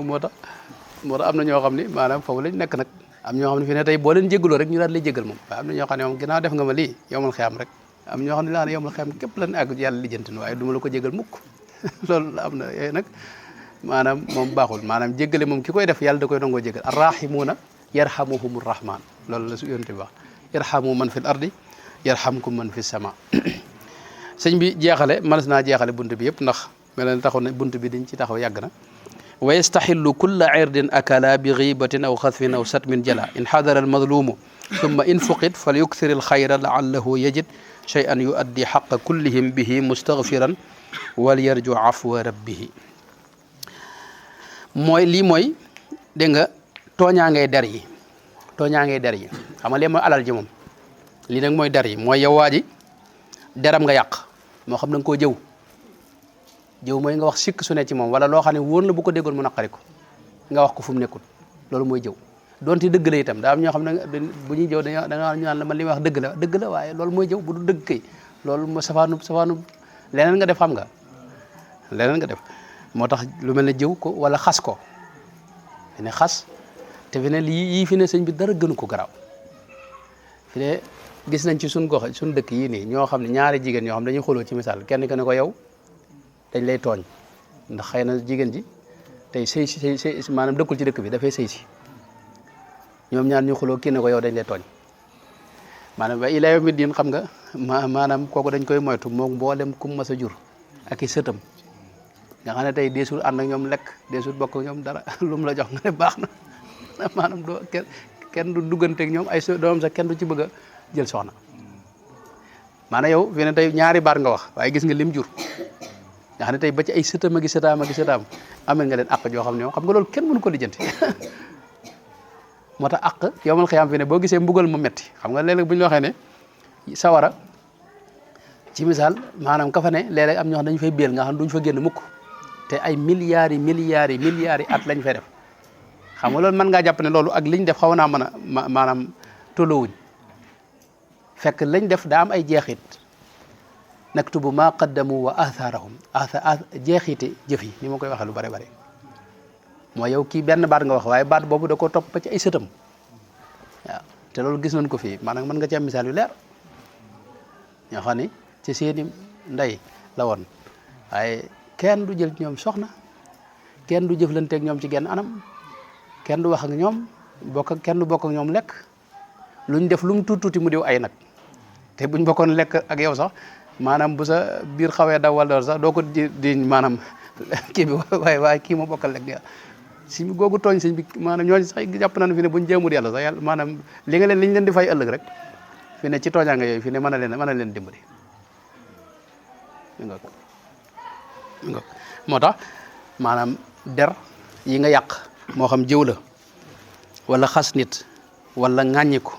moo tax am na ñoo xam ne maanaam foofu lañ nekk nag am ñoo xam ne fi ne tey boo leen jégaloo rek ñu daal lay jégal moom waaye am na ñoo xam ne moom ginnaaw def nga ma lii yomal xiyam rek am ñoo xam ne laa ne yomal xiyam képp lan ak yàlla lijjanti na waaye du ma la ko jégal mukk loolu am na yooyu nag maanaam moom baaxul maanaam jéggale moom ki koy def yàlla da koy nangoo jégal arrahimuuna yarhamuhumur rahman loolu la su yonte bi wax yarhamu man fil ardi yarhamkum man fis sama sëñ bi jeexale mënees naa jeexale bunt bi yëpp ndax mel na taxaw na bunt bi dañ ci taxaw yàgg na wa yastaxillu kulla irdin akala bi gibatin aw xatfin aw satmin jala in xadara almadlumu summa in fuqid fal yukthir alxayra laallahu yajid shay'an yuaddi xaqa kullihim bihi mustaghfiran wal yarju afwa rabbihi mooy lii mooy dégg nga tooñaa ngay der yi xam nga lee mooy alal ji moom lii nag mooy der yi mooy yow waa ji deram nga yàq moo xam da nga koo jëw mooy nga wax sikk su ne ci moom wala loo xam ne wóor na bu ko déggoon mu naqari ko nga wax ko fu mu nekkul loolu mooy jëw donte dëgg la itam daa am ñoo xam ne bu ñuy jëw da nga ñu naan la man li may wax dëgg la waaye loolu mooy jëw bu du dëgg kay loolu mooy safaanu leneen nga def xam nga leneen nga def moo tax lu mel ne jëw ko wala xas ko fi ne xas te fi ne lii yii fi ne sëñ bi dara gënu ko garaaw fi ne gis nañ ci suñ gox suñ dëkk yii nii ñoo xam ne ñaari jigéen ñoo xam dañuy xuloo ci misaal kenn ki ne ko yow dañ lay tooñ ndax xëy na jigéen ji tey sëy si maanaam dëkkul ci dëkk bi dafay sëy si ñoom ñaar ñu xuloo kii ne ko yow dañ lay tooñ maanaam ba ilaa yawmi diin xam nga maanaam kooku dañ koy moytu moom mboolem kum mas a jur ak i sëtam nga xam ne tey deesul ànd ak ñoom lekk deesul bokk ak ñoom dara lu mu la jox nga ne baax na maanaam doo kenn du dugganteeg ñoom ay doomam sax kenn du ci bëgg a jël soxna maanaam yow fi ne tey ñaari baat nga wax waaye gis nga lim jur nga xam ne tey ba ci ay sëtam ak sëtaam amel nga leen àq joo xam ne xam nga loolu kenn mënu ko lijjanti moo tax àq yowmal xiyaam fi ne boo gisee mbugal mu metti xam nga léeg-léeg bu ñu waxee ne sawara ci misaal maanaam ka fa ne léeg-léeg am ñoo xam dañu fay béel nga xam duñ fa génn mukk te ay milliards yi at lañ fay def xam nga loolu mën ngaa jàpp ne loolu ak liñ def xaw naa mën a maanaam tolloowuñ fekk lañ def daa am ay jeexit naktubu ma qaddamu wa atharahum jeexite jëf yi ni ma koy waxee lu bare bare mooy yow kii benn baat nga wax waaye baat boobu da ko topp ba ci ay sëtam waaw te loolu gis nañ ko fii maanaam mën nga ci am misaal yu leer ñoo xam ne ci seeni ndey la woon waaye kenn du jël ñoom soxna kenn du jëflanteeg ñoom ci genn anam kenn du wax ak ñoom kenn du bokk ak ñoom lekk luñ def lu mu tuuti mu diw ay nag te buñ bokkoon lekk ak yow sax maanaam bu sa biir xawee daw wala sax doo ko di maanaam kii bi waaye kii ma bokkal lekk si googu tooñ sëñ bi maanaam ñooñu sax jàpp nañu fi ne buñ jéemul yàlla sax yàlla maanaam liñ leen di fay ëllëg rek fi ne ci tooñaa nga yooyu fi ne mën a leen dimbali moo tax maanaam der yi nga yàq moo xam jëw la wala xas nit wala ŋàññi ko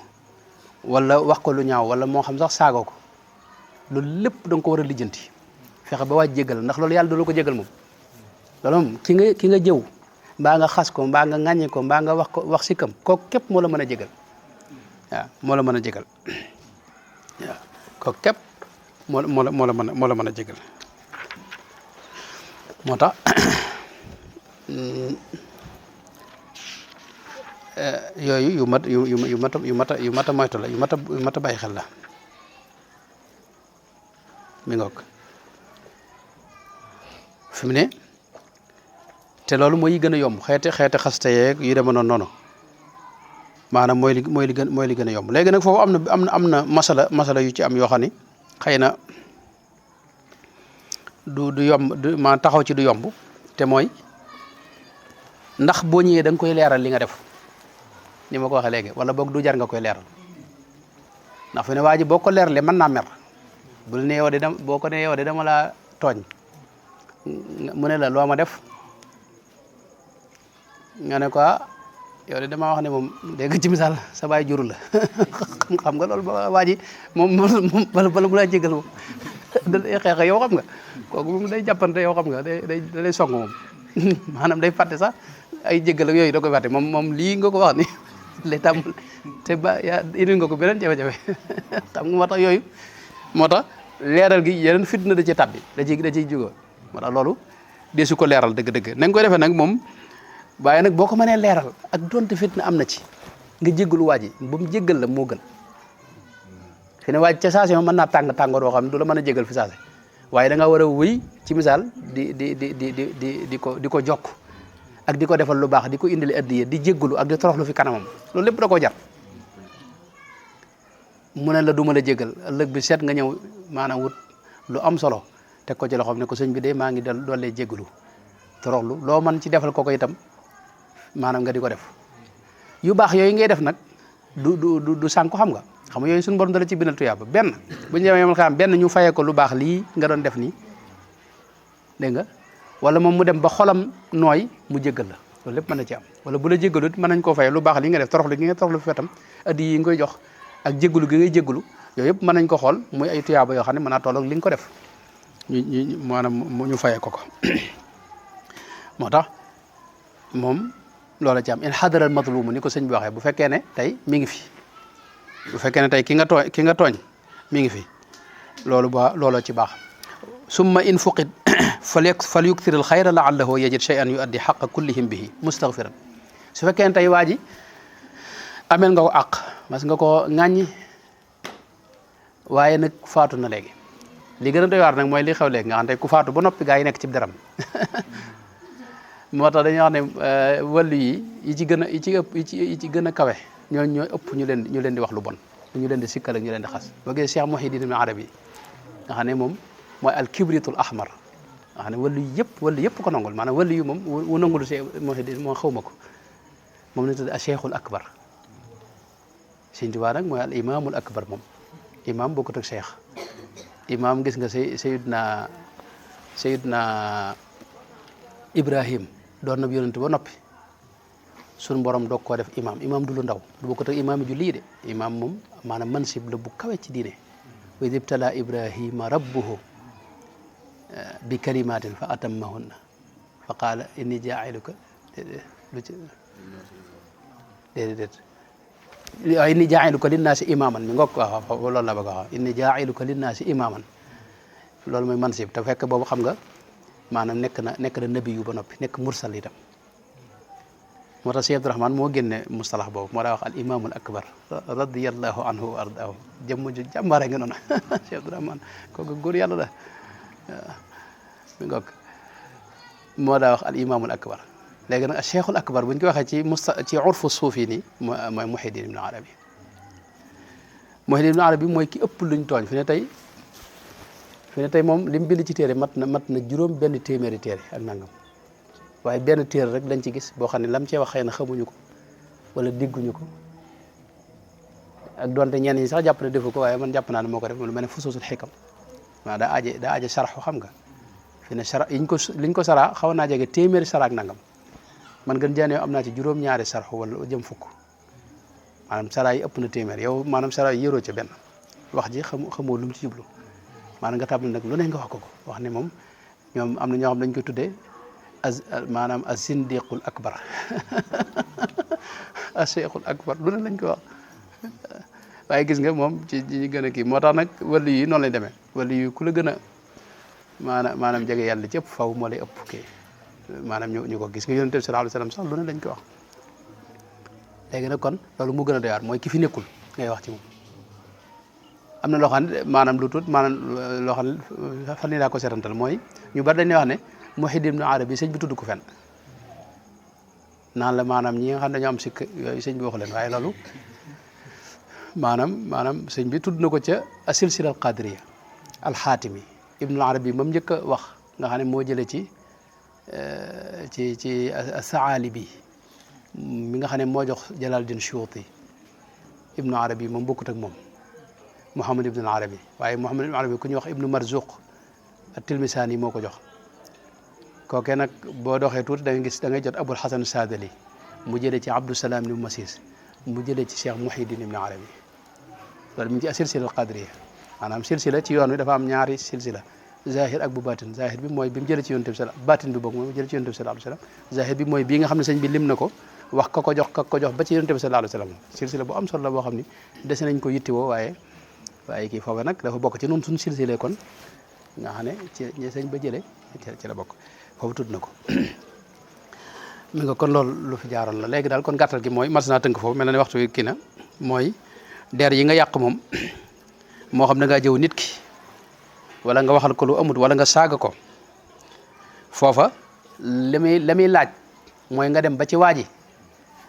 wala wax ko lu ñaaw wala moo xam sax saago ko loolu lépp da nga ko war a lijjanti fexe ba waaj jégal ndax loolu yàlla du la ko jégal moom loolu moom ki nga jëw mbaa nga xas ko mbaa nga ŋàññi ko mbaa nga wax sikkam kooku képp moo la mën a jégal waaw moo la mën a jégal waaw kooku képp moo la mën a jégal moo tax yooyu yu mat a moytu la yu mat a bàyyi xel la mi ngoog fi mu ne te loolu mooy yi gën a yomb xeeti xaste yeeg yu dema noonu maanaam mooy li gën a yomb léegi nag foofu am na masala yu ci am yoo xam ni xëy na du yomb ma taxaw ci du yomb te mooy ndax boo ñëwee da nga koy leeral li nga def ni ma ko waxee léegi wala boog du jar nga koy leeral ndax fi ne waa ji boo ko leeralee mën naa mer bul ne yow de boo ko ne yow de dama laa tooñ mu ne la loo ma def nga ne ko yow de dama wax ne moom dégg ci misaal sa baay juru la xam nga loolu ba waa ji moom bala mu laa jégal moom da lay xeex yow xam nga kooku moom day jàppante yow xam nga da lay song moom maanaam day fàtte sax ay jégal ak yooyu da koy fàtte moom lii nga ko wax ni lay tàmbal te ba yaa indi nga ko beneen jafe-jafe xam nga moo tax yooyu moo tax leeral gi yeneen fitna da ci tabbi da ciy jógoo moo tax loolu deesu ko leeral dëgg-dëgg na nga koy defee nag moom waaye nag boo ko mënee leeral ak donte fitna am na ci nga jéggalu waa ji ba mu jéggal la moo gën fi ne waa ji ca saase moom mën naa tàngoor boo xam ne du la mën a jéggal fi saase waaye da nga war a wéy ci misaal di ko jokk ak di ko defal lu baax di ko indili addiya di jéggalu ak di toroxlu fi kanamam loolu lépp da koo jar mu ne la duma la jéggal ëllëg bi seet nga ñëw maanaam wut lu am solo teg ko ci loxoom ne ko sëñ bi de maa ngi doolee jéggalu toroxlu loo mën ci defal ko itam maanaam nga di ko def yu baax yooyu ngay def nag du sànku xam nga yooyu suñu borom dala ci bindal tuyaaba benn bu ñu demee yemal xam benn ñu fayee ko lu baax lii nga doon def nii dégg nga wala moom mu dem ba xolam nooy mu jéggal la loolu lépp mën na ci am wala bu la jéggalut mën nañ koo fayee lu baax lii nga def toroxlu gi nga toroxlu fi fetam addi yi nga koy jox ak jéggalu gi ngay jéggalu yooyu yëpp mën nañ ko xool muy ay tuyaaba yoo xam ne mën naa tolloog li nga ko def ñu fayee ko moo tax moom loola ci am in xadaral matlumu ni ko sëñ bi waxee bu fekkee ne tey mi ngi fi bu fekkee ne tey ki nga tooñ mi ngi fi looloo ci baax summa in fuqid fal yuktiril xayra laallahu yajid shay'an yuaddi xaqa kullihim bihi mustaghfiran su fekkee ne tey waa ji amel nga ko àq mas nga ko ŋàññi waaye nag faatu na léegi li gën a doy waar nag mooy li xew léegi nga xam tey ku faatu ba noppi gaa yi nekk ci deram moo tax dañuy wax ne wàllu yi ci gën a kawe ñooy ëpp ñu leen di wax lu bon ñu leen di sikkal ak ñu leen di xas boo gisee Cheikh Mouhidine Ibn Arabi nga xam ne moom mooy al kibritul ahmar nga xam ne wàllu yëpp ko nangul maanaam wàllu yu moom wu nangul Cheikh Mouhidine moo xaw ma ko moom la tudd a cheikhul akbar Sëñ Tuubaa nag mooy al imaamul akbar moom imaam bokkut ak cheikh imaam gis nga Seydina Ibrahim doon na yonent ba noppi suñu borom doog koo def imaam du lu ndaw du bokkut ak imaam ju lii de imaam moom maanaam mansib la bu kawe ci diine wa id ibtala Ibrahima rabbuhu bi kalimatin fa atammahunna fa qaala inni jaa'iluka waaye inni jaa'iluka linnaasi imaaman mi ngoog waaw loolu la bëgg a wax inni jaa'iluka linnaasi imaaman loolu mooy mansib te fekk boobu xam nga maanaam nekk na nabi yu ba noppi nekk mursal itam moo tax Cheikh Abdourahmane moo génne mustalax boobu moo daa wax al imaamul akbar radiyallahu anhu wa ardaahu jëmm ju jàmbaare nga noonu Cheikh Abdourahmane kooku góor yàlla la mi ngoog moo daa wax al imaamul akbar léegi nag cheikhul akbar bu ñu ko waxee ci urfu suufi nii mooy Muhyiddin Ibn Arabi Muhyiddin Ibn Arabi mooy ki ëpp luñ tooñ fi ne tey moom li mu bind ci téere mat na juróom benn téeméeri téere ak nangam waaye benn téere rek lañ ci gis boo xam ne lam cee wax xëy na xamuñu ko wala dégguñu ko ak donte ñenn ñi sax jàpp ne defu ko waaye man jàpp naa ne moo ko def lu mel ne fusuusul xikam waaw daa aje saraxu xam nga fi ne sara liñ ko sara xaw naa jege téeméeri sara ak nangam man gën jaane am naa ci juróom-ñaari saraxu wala jëm fukk maanaam sara yi ëpp na téeméer yow maanaam sara yi yëroo ca benn wax ji xamoo lu mu ci jublu maanaam nga tàmbali nag lu ne nga wax ko wax ne moom ñoom am na ñoo xam dañ koy tuddee maanaam as-sindiqul akbar as-cheikhul akbar lu ne lañ ko wax waaye gis nga moom ci ñi gën a kii moo tax nag wàllu yi noonu lay demee wàllu yi ku la gën a maanaam jege yàlla ci ëpp faw moo lay ëpp kii maanaam ñu ko gis nga yonent bi sallallahu alayhi wasallam sax lu ne lañ ko wax léegi nag kon loolu mu gën a doy waar mooy ki fi nekkul ngay wax ci moom am na loo xam ne maanaam lu tuut maanaam loo xam ne fan yii laa ko seetantal mooy ñu bari dañuy wax ne Muhyiddin Ibn Arabi sëñ bi tudd ko fenn naan la maanaam ñi nga xam ne dañoo am sikk yooyu sëñ bi waxu leen waaye loolu maanaam sëñ bi tudd na ko ca silsila al qadiriya al xaatimi Ibn Arabi moom njëkk a wax nga xam ne moo jëlee ci Saalibi mi nga xam ne moo jox Jalaaluddin Suyuuti Ibn Arabi moom bokkut ak moom Muhammad Ibn Arabi waaye Muhammad Ibn Arabi ku ñuy wax Ibn Marzuq at-Tilmisaani moo ko jox kooke nag boo doxee tuuti da ngay jot Abul Hasan Saadali mu jëlee ci Abdou Salaam ibn Masis mu jëlee ci Cheikh Muhyiddin Ibn Arabi loolu mi ngi ci silsila al-qadiriya maanaam silsila ci yoon wi dafa am ñaari silsila zahir ak bu batin zahir bi mooy bi mu jëlee ci yonent bi batin bi boog mooy mu jëlee ci yonent bi sallallahu alayhi wasallam zahir bi mooy bii nga xam ne sëñ bi lim na ko wax ka ko jox ba ci yonent bi sallallahu alayhi wasallam silsila bu am solo la boo xam ni dese nañ ko yittewoo waaye kii foofu nag dafa bokk ci noonu suñu silsile kon nga xam ne ci sëñ ba jëlee ci la bokk foofu tudd na ko mi nga kon loolu lu fi jaaroon la léegi daal kon gàttal gi mooy mas naa tënk foofu mel na ne waxtu wi kii na mooy der yi nga yàq moom moo xam ne ngaa jëw nit ki wala nga waxal ko lu amut wala nga saaga ko foofa la muy laaj mooy nga dem ba ci waaji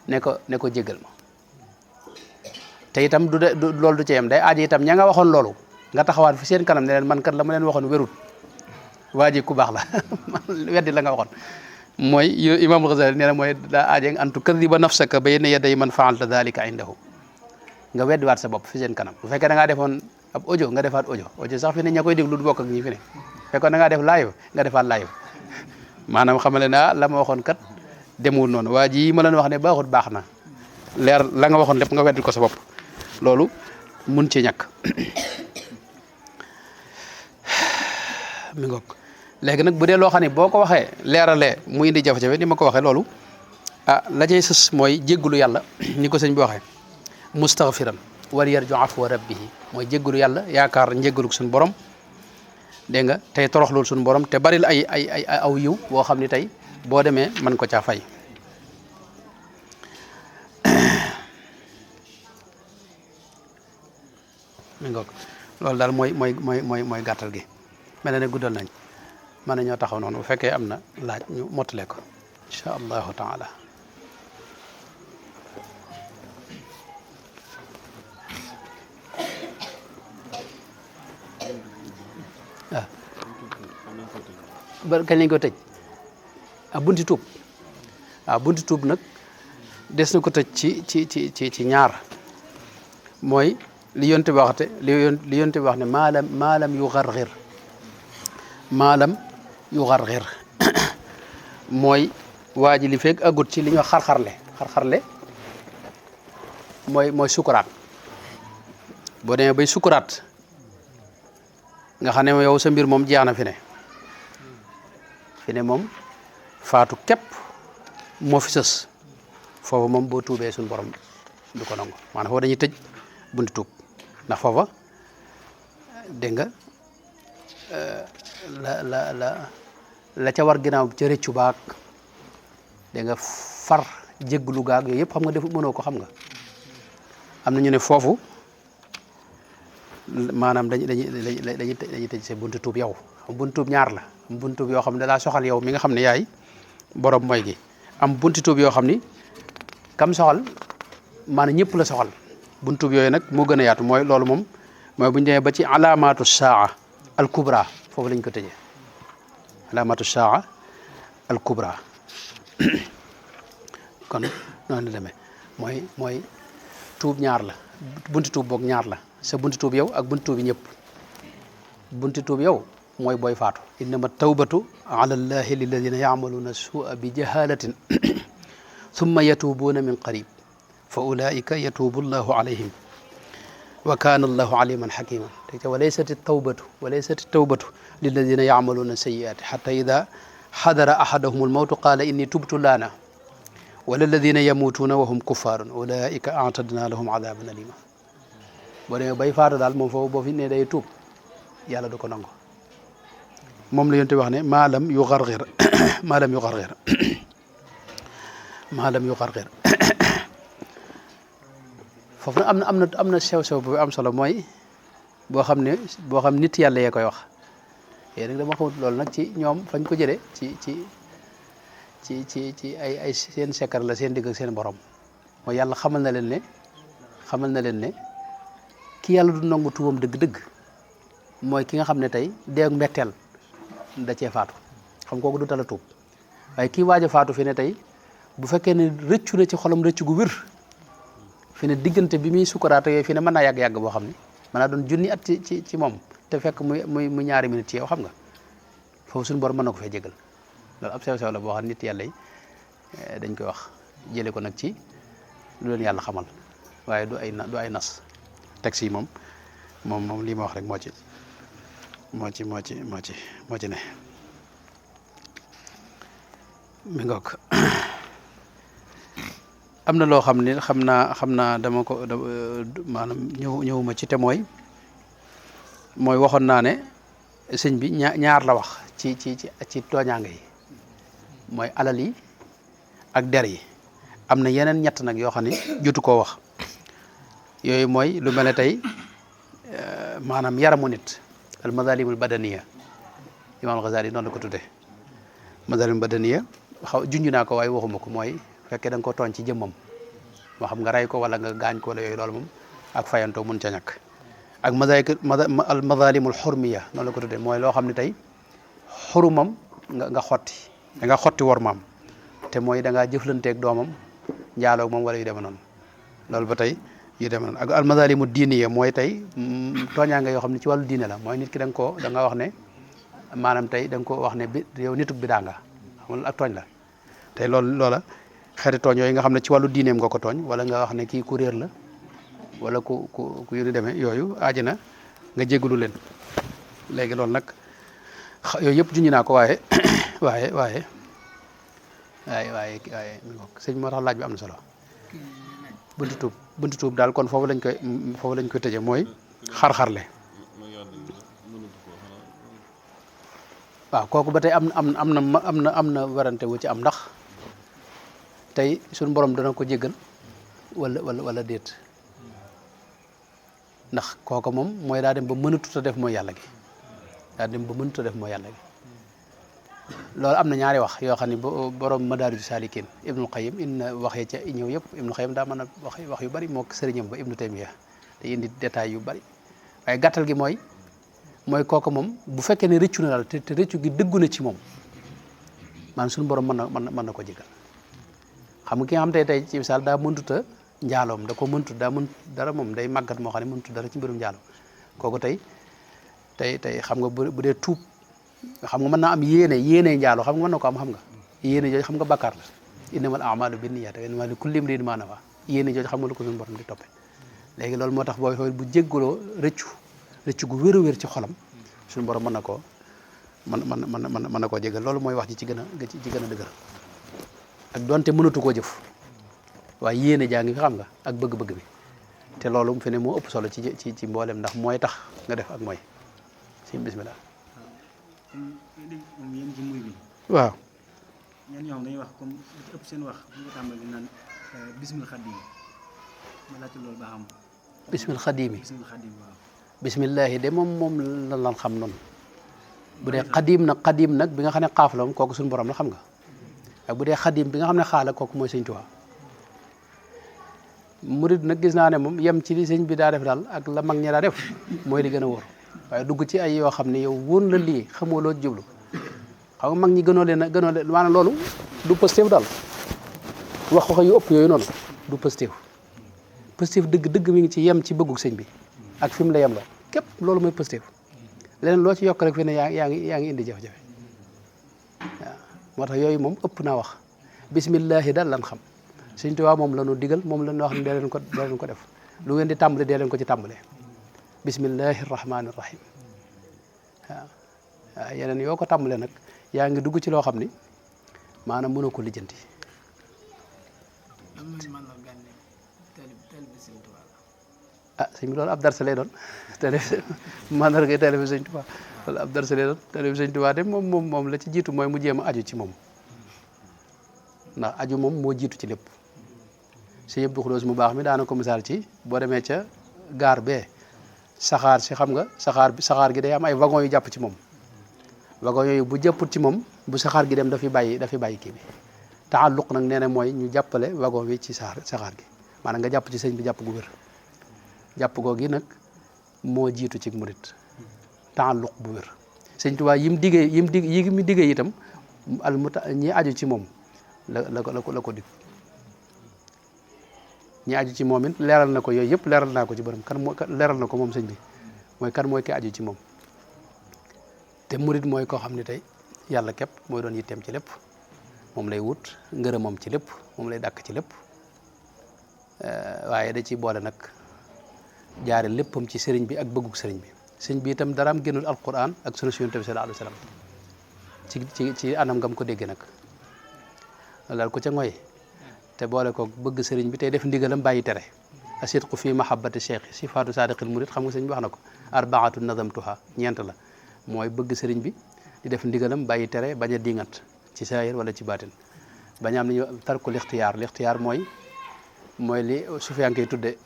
ne ko jéggal ma te itam du loolu du ci yem day aaji itam ña nga waxoon loolu nga taxawaat fi seen kanam ne leen man kat la ma leen waxoon wérut waaji ku baax la weddi la nga waxoon mooy imam Ghazali nee na mooy daa aaje an tukadiba nafsaka bayna yaday man faalta dalika indahu nga weddiwaat sa bopp fi seen kanam bu fekkee da ngaa defoon ab audio nga defaat audio sax fi ne ña koy déglu du bokk ak ñi fi ne fekkoon da ngaa def live nga defaat live maanaam xamale ne la ma waxoon kat demul noonu waa ji ma leen wax ne baaxut baax na leer la nga waxoon lépp nga weddil ko sa bopp loolu mun ci ñàkk mi ngoog léegi nag bu dee loo xam ne boo ko waxee leeralee mu indi jafe-jafe ni ma ko waxee loolu la cay sës mooy jéggulu yàlla ni ko sëñ bi waxee mustaghfiran wal yarju afwa rabbihi mooy jéggulu yàlla yaakaar njéggalu suñu borom dégg nga tey toroxlul suñu borom te baril ay aw yiw boo xam ne tey boo demee mën ko caa fay mi ngoog loolu daal mooy gàttal gi mel na ne guddal nañ mën nañoo taxaw noonu bu fekkee am na laaj ñu mottale ko incha allahu taala ba kañ lañ ko tëj bunti tuub nag des na ko tëj ci ñaar mooy li yonte bi waxte li yonte bi wax ne maalam yu xarxir mooy waa ji li fekk agut ci li ñuy xarxarle mooy sukuraat boo demee bay sukuraat nga xam ne yow sa mbir moom jeex na fi ne moom faatu képp moo fi sës foofu moom boo tuubee suñu borom du ko nangu maanaam foofu dañuy tëj bunti tuub ndax foofa dégg nga la ca war ginnaaw ca rëccu baag dégg nga far jégglu gaag yooyu yëpp xam nga defu mënoo ko xam nga am na ñu ne foofu maanaam dañuy tëj sa buntu tuub yow buntu tuub ñaar la am buntu tuub yoo xam ne dalaa soxal yow mi nga xam ne yaay borom mooy gi am buntu tuub yoo xam ni kam soxal maanaam ñëpp la soxal buntu tuub yooyu nag moo gën a yaatu mooy loolu moom mooy bu ñu demee ba ci alaamatu saa al kubra foofu lañ ko tëjee alaamatu saa al kubra kon noonu la demee mooy tuub ñaar la buntu tuub boog ñaar la sa buntu tuub yow ak buntu tuub yi ñëpp buntu tuub yow mooy booy faatu innama tawbatu ala llahi lilladina yaamaluuna suua bi jahalatin thumma yatubuuna min qarib fa ulaika yatubu llahu alayhim wa kana allahu aliman hakiman te walaysat tawbatu lilladina yaamaluuna sayiati hatta ida hadara ahadahum almawtu qala inni tubtu lana wala alladina yamutuuna wa hum kuffarun ulaika atadna lahum adaban alima boo demee bay faatu daal moom foofu boo fi ne day tuub yàlla du ko nangu moom la yonte wax ne maalam yu xarxir foofu nag am na sew bu am solo mooy boo xam nit yàlla yee koy wax yéen nag dama xamut loolu nag ci ñoom fañ ko jëlee ci ay seen sekkar la seen digg ak seen borom mooy yàlla xamal na leen ne ki yàlla du nangu tuubam dëgg-dëgg mooy ki nga xam ne tey deeg mbetteel da cee faatu xam kooku du tala tuub waaye kii waaj a faatu fi ne tey bu fekkee ne rëccu na ci xolam rëccu gu wér fi ne diggante bi muy sukkaraata yooyu fi ne mën naa yàgg-yàgg boo xam ne mën naa doon junni at ci moom te fekk muy ñaari minute ci yow xam nga foofu suñu borom mën na ko fee jégal loolu ab sew-sew la boo xam nit yàlla yi dañ koy wax jële ko nag ci lu leen yàlla xamal waaye du ay nas texte yi moom lii ma wax rek moo ci ne mi ngoog am na loo xam ne xam naa dama ko maanaam ñëwuma ci te mooy waxoon naa ne sëñ bi ñaar la wax ci tooñaange yi mooy alal yi ak der yi am na yeneen ñett nag yoo xam ne jotu koo wax yooyu mooy lu mel ne tey maanaam yaramu nit al mazalimul badaniya Imam Ghazali noonu la ko tuddee mazalimul badaniya junj naa ko waaye waxuma ko mooy fekkee da nga ko tooñ ci jëmmam moo xam nga rey ko wala nga gaañ ko wala yooyu loolu moom ak fayantoo mun ca ñàkk ak al mazalimul xurmiya noonu la ko tuddee mooy loo xam ne tey xurumam nga xotti war maam te mooy da ngaa jëflanteeg doomam njaaloog moom wala yu deme noonu loolu ba tey yu deme noonu ak al mazalimu diiniya mooy tey tooñaa nga yoo xam ne ci wàllu diine la mooy nit ki da nga wax ne maanaam tey da nga ko wax ne yow nitug bidaa nga xam ak tooñ la tey loola xeeti tooñ yooyu nga xam ne ci wàllu diineem nga ko tooñ wala nga wax ne kii ku réer la wala ku yu ni demee yooyu aaji na nga jégalu leen léegi loolu nag yooyu yëpp junj naa ko waaye sëñ moo tax laaj bi am na solo buntu tuub daal kon foofu lañ koy tëje mooy xar-xarle waaw kooku ba tey am na warante wu ci am ndax tey suñu borom dana ko jéggal wala déet ndax kooku moom mooy daa dem ba mënatut a def mooy yàlla gi loolu am na ñaari wax yoo xam ne borom madaariju saalikin ibnul Qayyim indi waxee ca ñëw yëpp ibnul Qayyim daa mën a wax yu bari moo sëriñam ba ibnu Taymiya te indi détails yu bari waaye gàttal gi mooy kooku moom bu fekkee ne rëccu na daal te rëccu gi dëggu na ci moom maanaam suñu borom mën na ko jégal xam nga ki nga xam tey ci misaal daa mëntuta njaaloom da ko mëntut daa mënt dara moom day màggat moo xam ne mëntut dara ci mbirum njaaloom kooku tey xam nga bu dee tuub xam nga mën naa am yéene njaaloo xam nga mën na ko am xam nga yéene jooju xam nga bàkkaar la innamal a'maalu binniyaat wa innamaa likulli imri'in maa nawaa yéene jooju xam nga lu ko suñu borom di toppee léegi loolu moo tax booy xool bu jéggaloo rëccu gu wér a wér ci xolam suñu borom mën na koo jégal loolu mooy wax ji ci gën a dëgër ak donte mënatu koo jëf waaye yéene jaa ngi fi xam nga ak bëgg-bëgg bi te loolu mu fi ne moo ëpp solo ci mboolem ndax mooy tax nga def ak mooy si bismillah waaw ñenn ñoo xam dañuy wax comme li ci ëpp seen wax bu nga tàmbali naan bismil xadim ma laajte loolu ba xam bismil xadim waaw bismillahi de moom lan xam noonu bu dee xadim nag bi nga xam ne xaaf la moom kooku suñu borom la xam nga ak bu dee xadim bi nga xam ne xaala kooku mooy sëñ Tuubaa murid nag gis naa ne moom yem ci li sëñ bi daa def daal ak la mag ñi daa def mooy li gën a wóor waaye dugg ci ay yoo xam ne yow wóor la lii xamoo loo jublu xam nga mag ñi gënoo leen maanaam loolu du positif daal wax yu ëpp yooyu noonu du positif dëgg mi ngi ci yem ci bëggug sëñ bi ak fi mu la yem la képp loolu mooy positif leneen loo ci yokk rek fi ne yaa ngi indi jafe-jafe waaw moo tax yooyu moom ëpp naa wax bismillahi daal lan xam sëñ Tuubaa moom la ñu digal moom la ñu wax ne dee leen ko def lu ngeen di tàmbale dee leen ko ci tàmbalee bismillahi rahmaani rahim waaw yeneen yoo ko tàmbalee nag yaa ngi dugg ci loo xam ni maanaam mënoo ko lijjanti. Sëñ bi loolu ab darsa lay doon mandarga télé bi Sëñ Tuubaa wala ab darsa lay doon télé bi Sëñ Tuubaa de moom la ci jiitu mooy mu jéem a aju ci moom ndax aju moom moo jiitu ci lépp. Sëñ Abdou Khoudoss mu baax mi daana ko misaal ci boo demee ca gaar bee saxaar si xam nga saxaar gi day am ay wagon yu jàpp ci moom wagon yooyu bu jàpput ci moom bu saxaar gi dem dafiy bàyyi kii bi taalluq nag nee na mooy ñu jàppale wagon wi ci saxaar gi maanaam nga jàpp ci sëñ bi jàpp gu wér jàpp googi nag moo jiitu ci murit taalluq bu wér Sëñ Tuubaa yi mu diggee itam ñi aju ci moom la ko dig ñi aju ci moom it leeral na ko yooyu yëpp leeral naa ko ci borom leeral na ko moom sëñ bi mooy kan mooy ki aju ci moom te murit mooy koo xam ne tey yàlla képp mooy doon yitteem ci lépp moom lay wut ngërëmam ci lépp moom lay dàkk ci lépp waaye da ciy boole nag jaare léppam ci sëriñ bi ak bëggug sëriñ bi sëriñ bi itam daraam génnul alquran ak sunna Yonent bi sallallahu alayhi wa sallam ci anam ngam ko déggee nag daal ko ca ngoy te boole ko bëgg sëriñ bi tey def ndigalam bàyyi tere asidqu fi mahabbati cheikh sifaatu sadiqil murid xam nga sëriñ bi wax na ko arbaatu nadamtuha ñeent la mooy bëgg sëriñ bi di def ndigalam bàyyi tere bañ a dingat ci saayir wala ci baatin bañ am li ñu tarku lixtiyaar mooy li Sufyaan koy tudde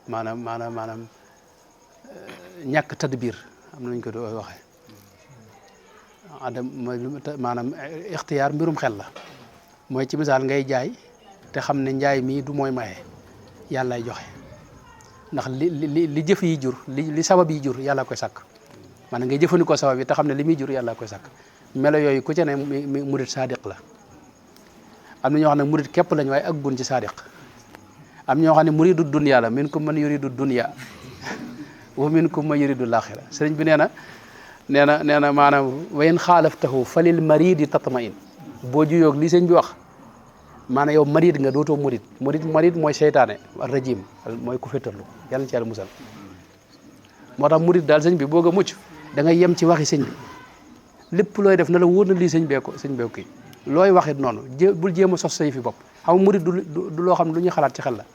maanaam ñàkk tadbir am nañu ko do waxee adam mooy maanaam ixtiyaar mbirum xel la mooy ci misaal ngay jaay te xam ne njaay mii du mooy maye yàllaay joxe ndax li jëf yi jur li sabab yi jur yàlla koy sàkk maanaam ngay jëfandikoo sabab yi te xam ne li muy jur yàlla koy sàkk melo yooyu ku ci ne murit sadiq la am na ñoo xam ne murit képp lañ waaye aggun ci sadiq am ñoo xam ne muridu dunya la minkum man yuridu dunya wa minkum man yuridu laaxira sëriñ bi nee na maanaam wayen xaalaftahu falil maridi tatmain boo juyoog li sëñ bi wax maanaam yow marid nga dootoo marid mooy seytaane rajim mooy ku féttarlu yàlla na ci yàlla musal moo tax murid daal sëñ bi boo ga mucc da ngay yem ci waxi sëñ bi lépp looy def na la wóor na lii sëñ bee ko kii looy waxit noonu bul jéem a sos say fi bopp xam nga murid du loo xam ne lu ñuy xalaat ci xel la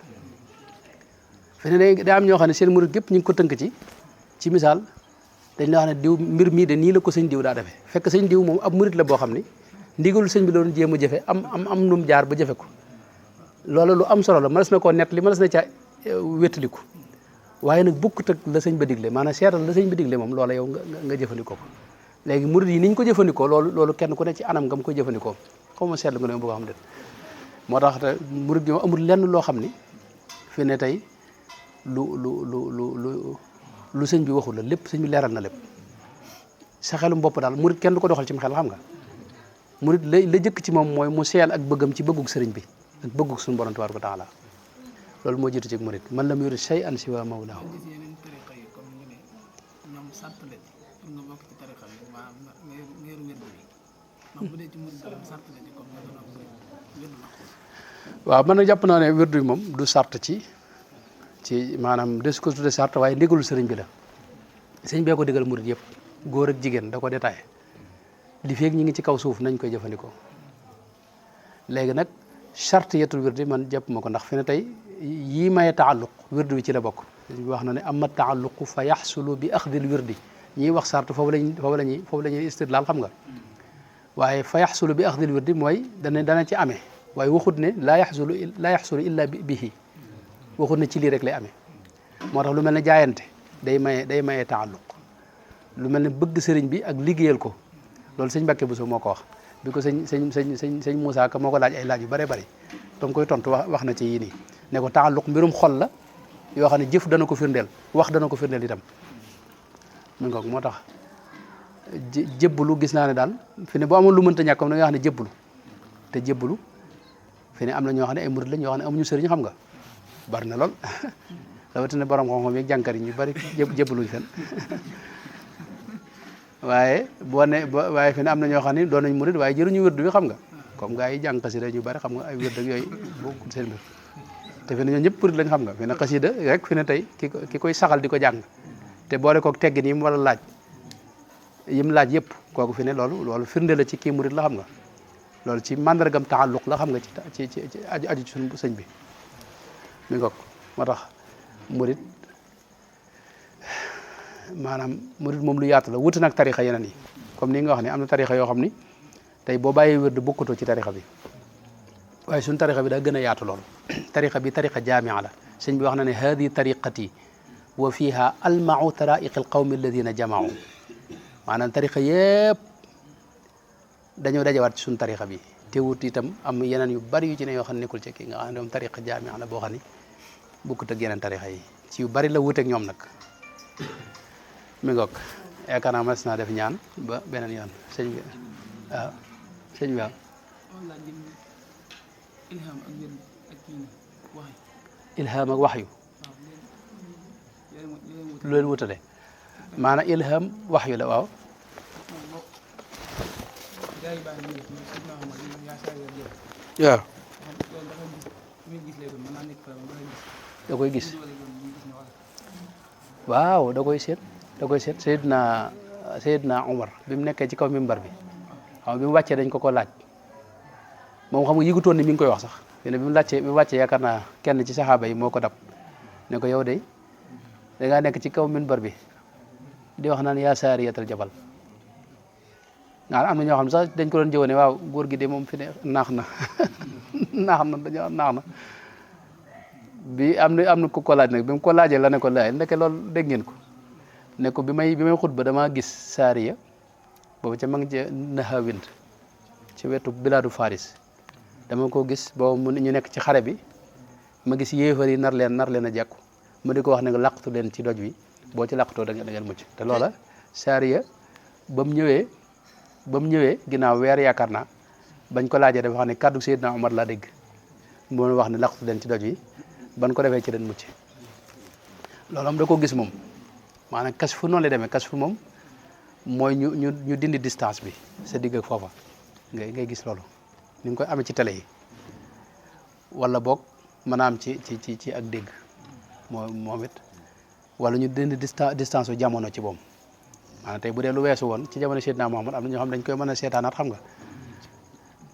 fi ne daa am ñoo xam ne seen murid gépp ñu ngi ko tënk ci misaal dañ la wax ne diw mbir mii de nii la ko sëñ diw daa defee fekk sëñ diw moom ab murid la boo xam ni ndigalul sëñ bi doon jéem a jëfe am num jaar ba jëfe ko loolu lu am solo la mënees na koo nett li mënees na ca wétaliku waaye nag bukkut ak la sëñ ba digle maanaam seetal la sëñ ba digle moom loola yow nga jëfandikoo ko léegi murid yi ni ñu ko jëfandikoo loolu kenn ku ne ci anam nga mu koy jëfandikoo xaw ma seetlu nga ne bëgg xam de moo tax te murid yi amul lenn loo xam ni fi ne tey lu sëñ bi waxul la lépp sëñ bi leeral na lépp sa xelum bopp daal murid kenn du ko doxal ci mu xel xam nga murid la jëkk ci moom mooy mu seel ak bëggam ci bëggug sëriñ bi ak bëggug suñu borom tabaaraka wa taala loolu moo jiitu ci murid man lam yurid shay'an siwa mawlaahu waaw man nag jàpp naa ne wirdu bi moom du sart ci maanaam des ko tudde sart waaye ndigalul sëriñ bi la sëriñ bee ko digal murid yëpp góor ak jigéen da ko détaillé li feeg ñi ngi ci kaw suuf nañ koy jëfandikoo léegi nag charte yetul wirdi man jàpp ma ko ndax fi ne tey yii maye taalluq wirdu bi ci la bokk wax na ne amma taalluqu fa yaxsulu bi axdil wirdi ñiy wax sart foofu la ñuy istidlaal xam nga waaye fa yaxsulu bi axdil wirdi mooy dana ci amee waaye waxut ne laa yaxsulu illa bihi waxut ne ci lii rek lay amee moo tax lu mel ne jaayante day maye taalluq lu mel ne bëgg sëriñ bi ak liggéeyal ko loolu sëñ Mbàkke Buso moo ko wax bi ko sëñ Moussa Ka moo ko laaj ay laaj yu bare bari tam koy tontu wax na ci yii nii ne ko taalluq mbirum xol la yoo xam ne jëf dana ko firndeel wax dana ko firndeel itam mu ngoog moo tax jébbalu gis naa ne daal fi ne boo amoon lu mënta ñàkk am na nga xam ne jébbalu te jébbalu fi ne am na ñoo xam ne ay murid la ñoo xam ne amuñu sëriñ xam nga bari na lool rawatina borom xam-xam yeeg jànkar yi ñu bari jébbaluñ fen waaye waaye fi ne am na ñoo xam ne doon nañ murid waaye jëruñu wérdu bi xam nga comme gars yi jàng xasida ñu bari xam nga ay wérd ak yooyu bokkul seen mbir te fi ne ñoo ñëpp murid lañ xam nga fi ne xasida rek fi ne tey ki koy saxal di ko jàng te boole kook teggin yi mu war a laaj yim laaj yëpp kooku fi ne loolu firnde la ci kii murid la xam nga loolu ci mandargam taalluq la xam nga ci aju ci suñu sëñ bi mi ngoog moo tax murid maanaam murid moom lu yaatu la wuti nag tarixa yeneen yi comme ni nga wax ne am na tarixa yoo xam ni tey boo bàyyee wér de bokkutoo ci tarixa bi waaye suñu tarixa bi daa gën a yaatu loolu tarixa bi tarixa jaamia la sëñ bi wax na ne hadi tariqati wa fiha almau taraiqi alqawmi alladina jamaau maanaam tarixa yëpp dañoo dajawaat ci suñu tarixa bi te wut itam am yeneen yu bari yu ci ne yoo xam ne nekkul ci kii nga xam ne moom tarixa jaamia la boo xam ne bokkut ak yeneen tarixa yi ci yu bari la wuteeg ñoom nag mi ngoog yaakaar naa mas naa def ñaan ba beneen yoon sëñ bi waaw sëñ bi waaw ilham ak waxyu lu leen wutale maanaam ilham waxyu la waaw waaw da koy gis waaw da koy seet Seydina Seydina Omar bi mu nekkee ci kaw mimbar bi xam nga bi mu wàccee dañ ko laaj moom xam nga yëgutoon ni mi ngi koy wax sax bi mu wàccee yaakaar naa kenn ci saxaaba yi moo ko dab ne ko yow de da ngaa nekk ci kaw mimbar bi di wax naan yaa saariyatal jabal nga am na ñoo xam ne sax dañ ko doon jëwane waaw góor gi de moom fi ne naax na dañoo naax na bi am na ku ko laaj nag bi mu ko laajee la ne ko laaj ndeke loolu dégg ngeen ko ne ko bi may xutba damaa gis saariya boobu ca ma ngi ca Nahawind ci wetu bilaadu Faris dama ko gis boobu ñu nekk ci xare bi ma gis yéefar yi nar leen a jekku mu di ko wax ne nga laqatu leen ci doj wi boo ci laqatoo da ngeen mucc te loola saariya ba mu ñëwee ginnaaw weer yaakaar naa bañ ko laajee dafa wax ne kàddu Seydina Omar laa dégg moo wax ne laqatu leen ci doj wi ban ko defee ci den mucc loolu am da ko gis moom maanaam kas fu noonu lay demee kas fu moom mooy ñu dindi distance bi sa digg ak foofa ngay gis loolu ni nga koy amee ci télé yi wala boog mën a am ci ak dégg moom it wala ñu dindi distance u jamono ci moom maanaam tey bu dee lu weesu woon ci jamono Seydina Muhammad am na ñoo xam dañ koy mën a seetaanaat xam nga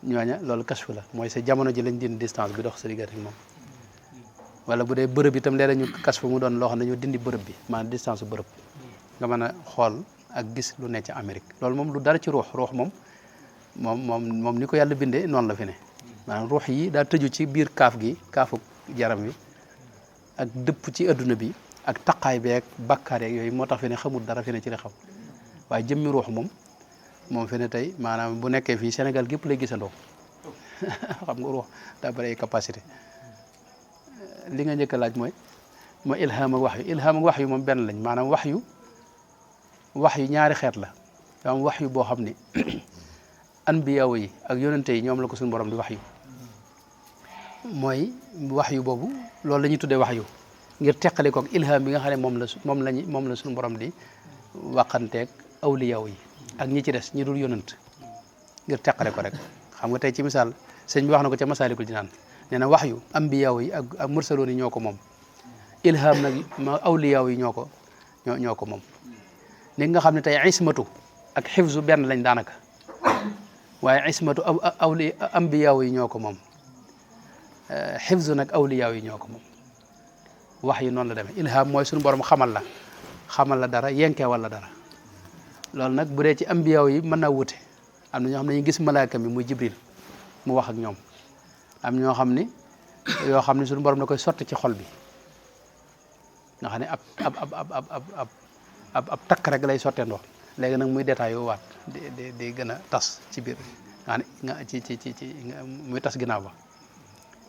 ñooña loolu kas fu la mooy sa jamono ji lañ dindi distance bi dox sa diggante ak moom wala bu dee bërëb itam léeg ñu kas fu mu doon loo xam ne ñu dindi bërëb bi maanaam distance su bërëb nga mën a xool ak gis lu ne ci Amérique loolu moom lu dara ci ruux moom ni ko yàlla bindee noonu la fi ne maanaam ruux yi daa tëju ci biir kaafu jaram wi ak dëpp ci adduna bi ak taqaay bi ak bakkaar yeeg yooyu moo tax fi ne xamul dara fi ne ci la xam waaye jëmmi ruux moom fi ne tey maanaam bu nekkee fii Sénégal gépp lay gisandoo xam nga ruux daa bëri ay capacité li nga njëkk a laaj mooy ilham ak wax yu moom benn lañ maanaam wax yu ñaari xeet la am wax yu boo xam ne anbiyaaw yi ak yonente yi ñoom la ko suñu borom di wax yu mooy wax yu boobu loolu la ñuy tuddee wax yu ngir teqale koog ilham bi nga xam ne moom la suñu borom di waxanteeg awliyaaw yi ak ñi ci des ñi dul yonent ngir teqale ko rek xam nga tey ci misaal sëñ bi wax na ko ca Masaalikul Jinaan nee na wax yu ambiyaaw yi ak mursaloon yi ñoo ko moom ilham nag ma awliyaaw yi ñoo ko moom li nga xam ne tey ismatu ak xifzu benn lañ daanaka waaye ismatu ambiyaaw yi ñoo ko moom xifzu nag awliyaaw yi ñoo ko moom wax yi noonu la demee ilham mooy suñu borom xamal la dara yenkee wala dara loolu nag bu dee ci ambiyaaw yi mën naa wute am na ñoo xam ne ñu gis malaaka mi muy Jibril mu wax ak ñoom am ñoo xam ni yoo xam ne suñu borom da koy sotti ci xol bi nga xam ne ab takk rek lay sottee ndox léegi nag muy détail yu waat di gën a tas ci biir nga ci muy tas ginnaaw ba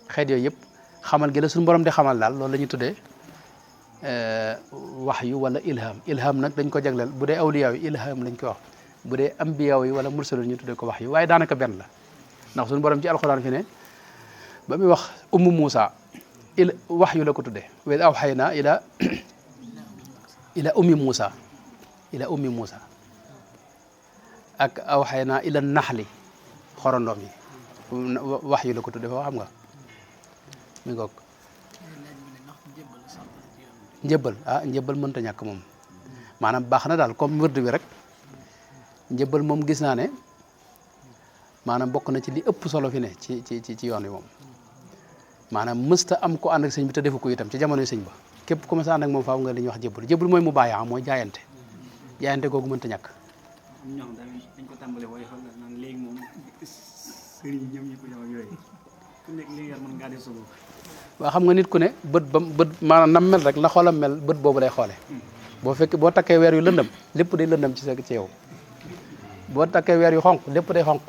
xeet yooyu yëpp xamal gi la suñu borom di xamal daal loolu la ñuy tuddee wax yu wala ilham nag dañ ko jagleel bu dee awliyaa yi ilham lañ koy wax bu dee ambiyaaw yi wala mursaloon ñu tuddee ko wax yu waaye daanaka benn la ndax suñu borom ci alxuraan fi ne ba muy wax ummu Muusa wax yu la ko tuddee wa awxaynaa ila ummi Muusa ak awxaynaa ila naxli xorondoom yi wax yu la ko tuddee foofu xam nga mi ngoog njëbbal mënta ñàkk moom maanaam baax na daal comme wërd bi rek njëbbal moom gis naa ne maanaam bokk na ci li ëpp solo fi ne ci yoon wi moom maanaam mësta am ko ànd ak sëñ bi te defu ko itam ci jamonoy sëñ ba képp ku ma sa ànd ak moom faaw nga li ñuy wax jëbbal mooy mu bàyyi mooy jaayante googu mënta ñàkk. ñoom dañ ko tàmbalee waaye xam nga léegi moom sëriñ ñoom ñi ko ñëw ak yooyu ku nekk li nga mën ngaa def solo. waaw xam nga nit ku ne bët maanaam nam mel rek la xoolam mel bët boobu lay xoole boo takkee weer yu lëndëm lépp day lëndëm ci yow boo takkee weer yu xonq lépp day xonq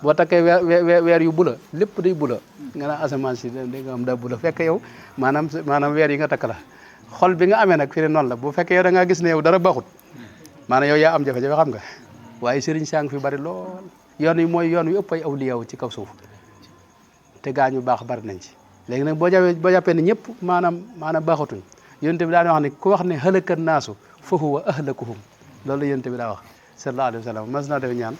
boo takkee weer yu bula lépp day bula nga naan asamaan si da nga am daa bula fekk yow maanaam weer yi nga takk la xol bi nga amee nag fi ne noonu la bu fekkee yow da ngaa gis ne yow dara baaxut maanaam yow yaa am jafe-jafe xam nga waaye sëriñ sang fi bari lool yoon wi mooy yoon wi ëpp ay awliya ci kaw suuf te gaañu baax bari nañ ci léegi nag boo jàppee ne ñëpp maanaam baaxatuñ yonent bi daan wax ne ku wax ne halaka naasu fa huwa ahlakuhum loolu la yonent bi daa wax sallallahu alayhi wa sallam mas naa def ñaan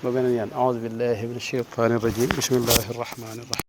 ba beneen ñaan a'udhu billahi minash shaytanir rajim bismillahir rahmanir rahim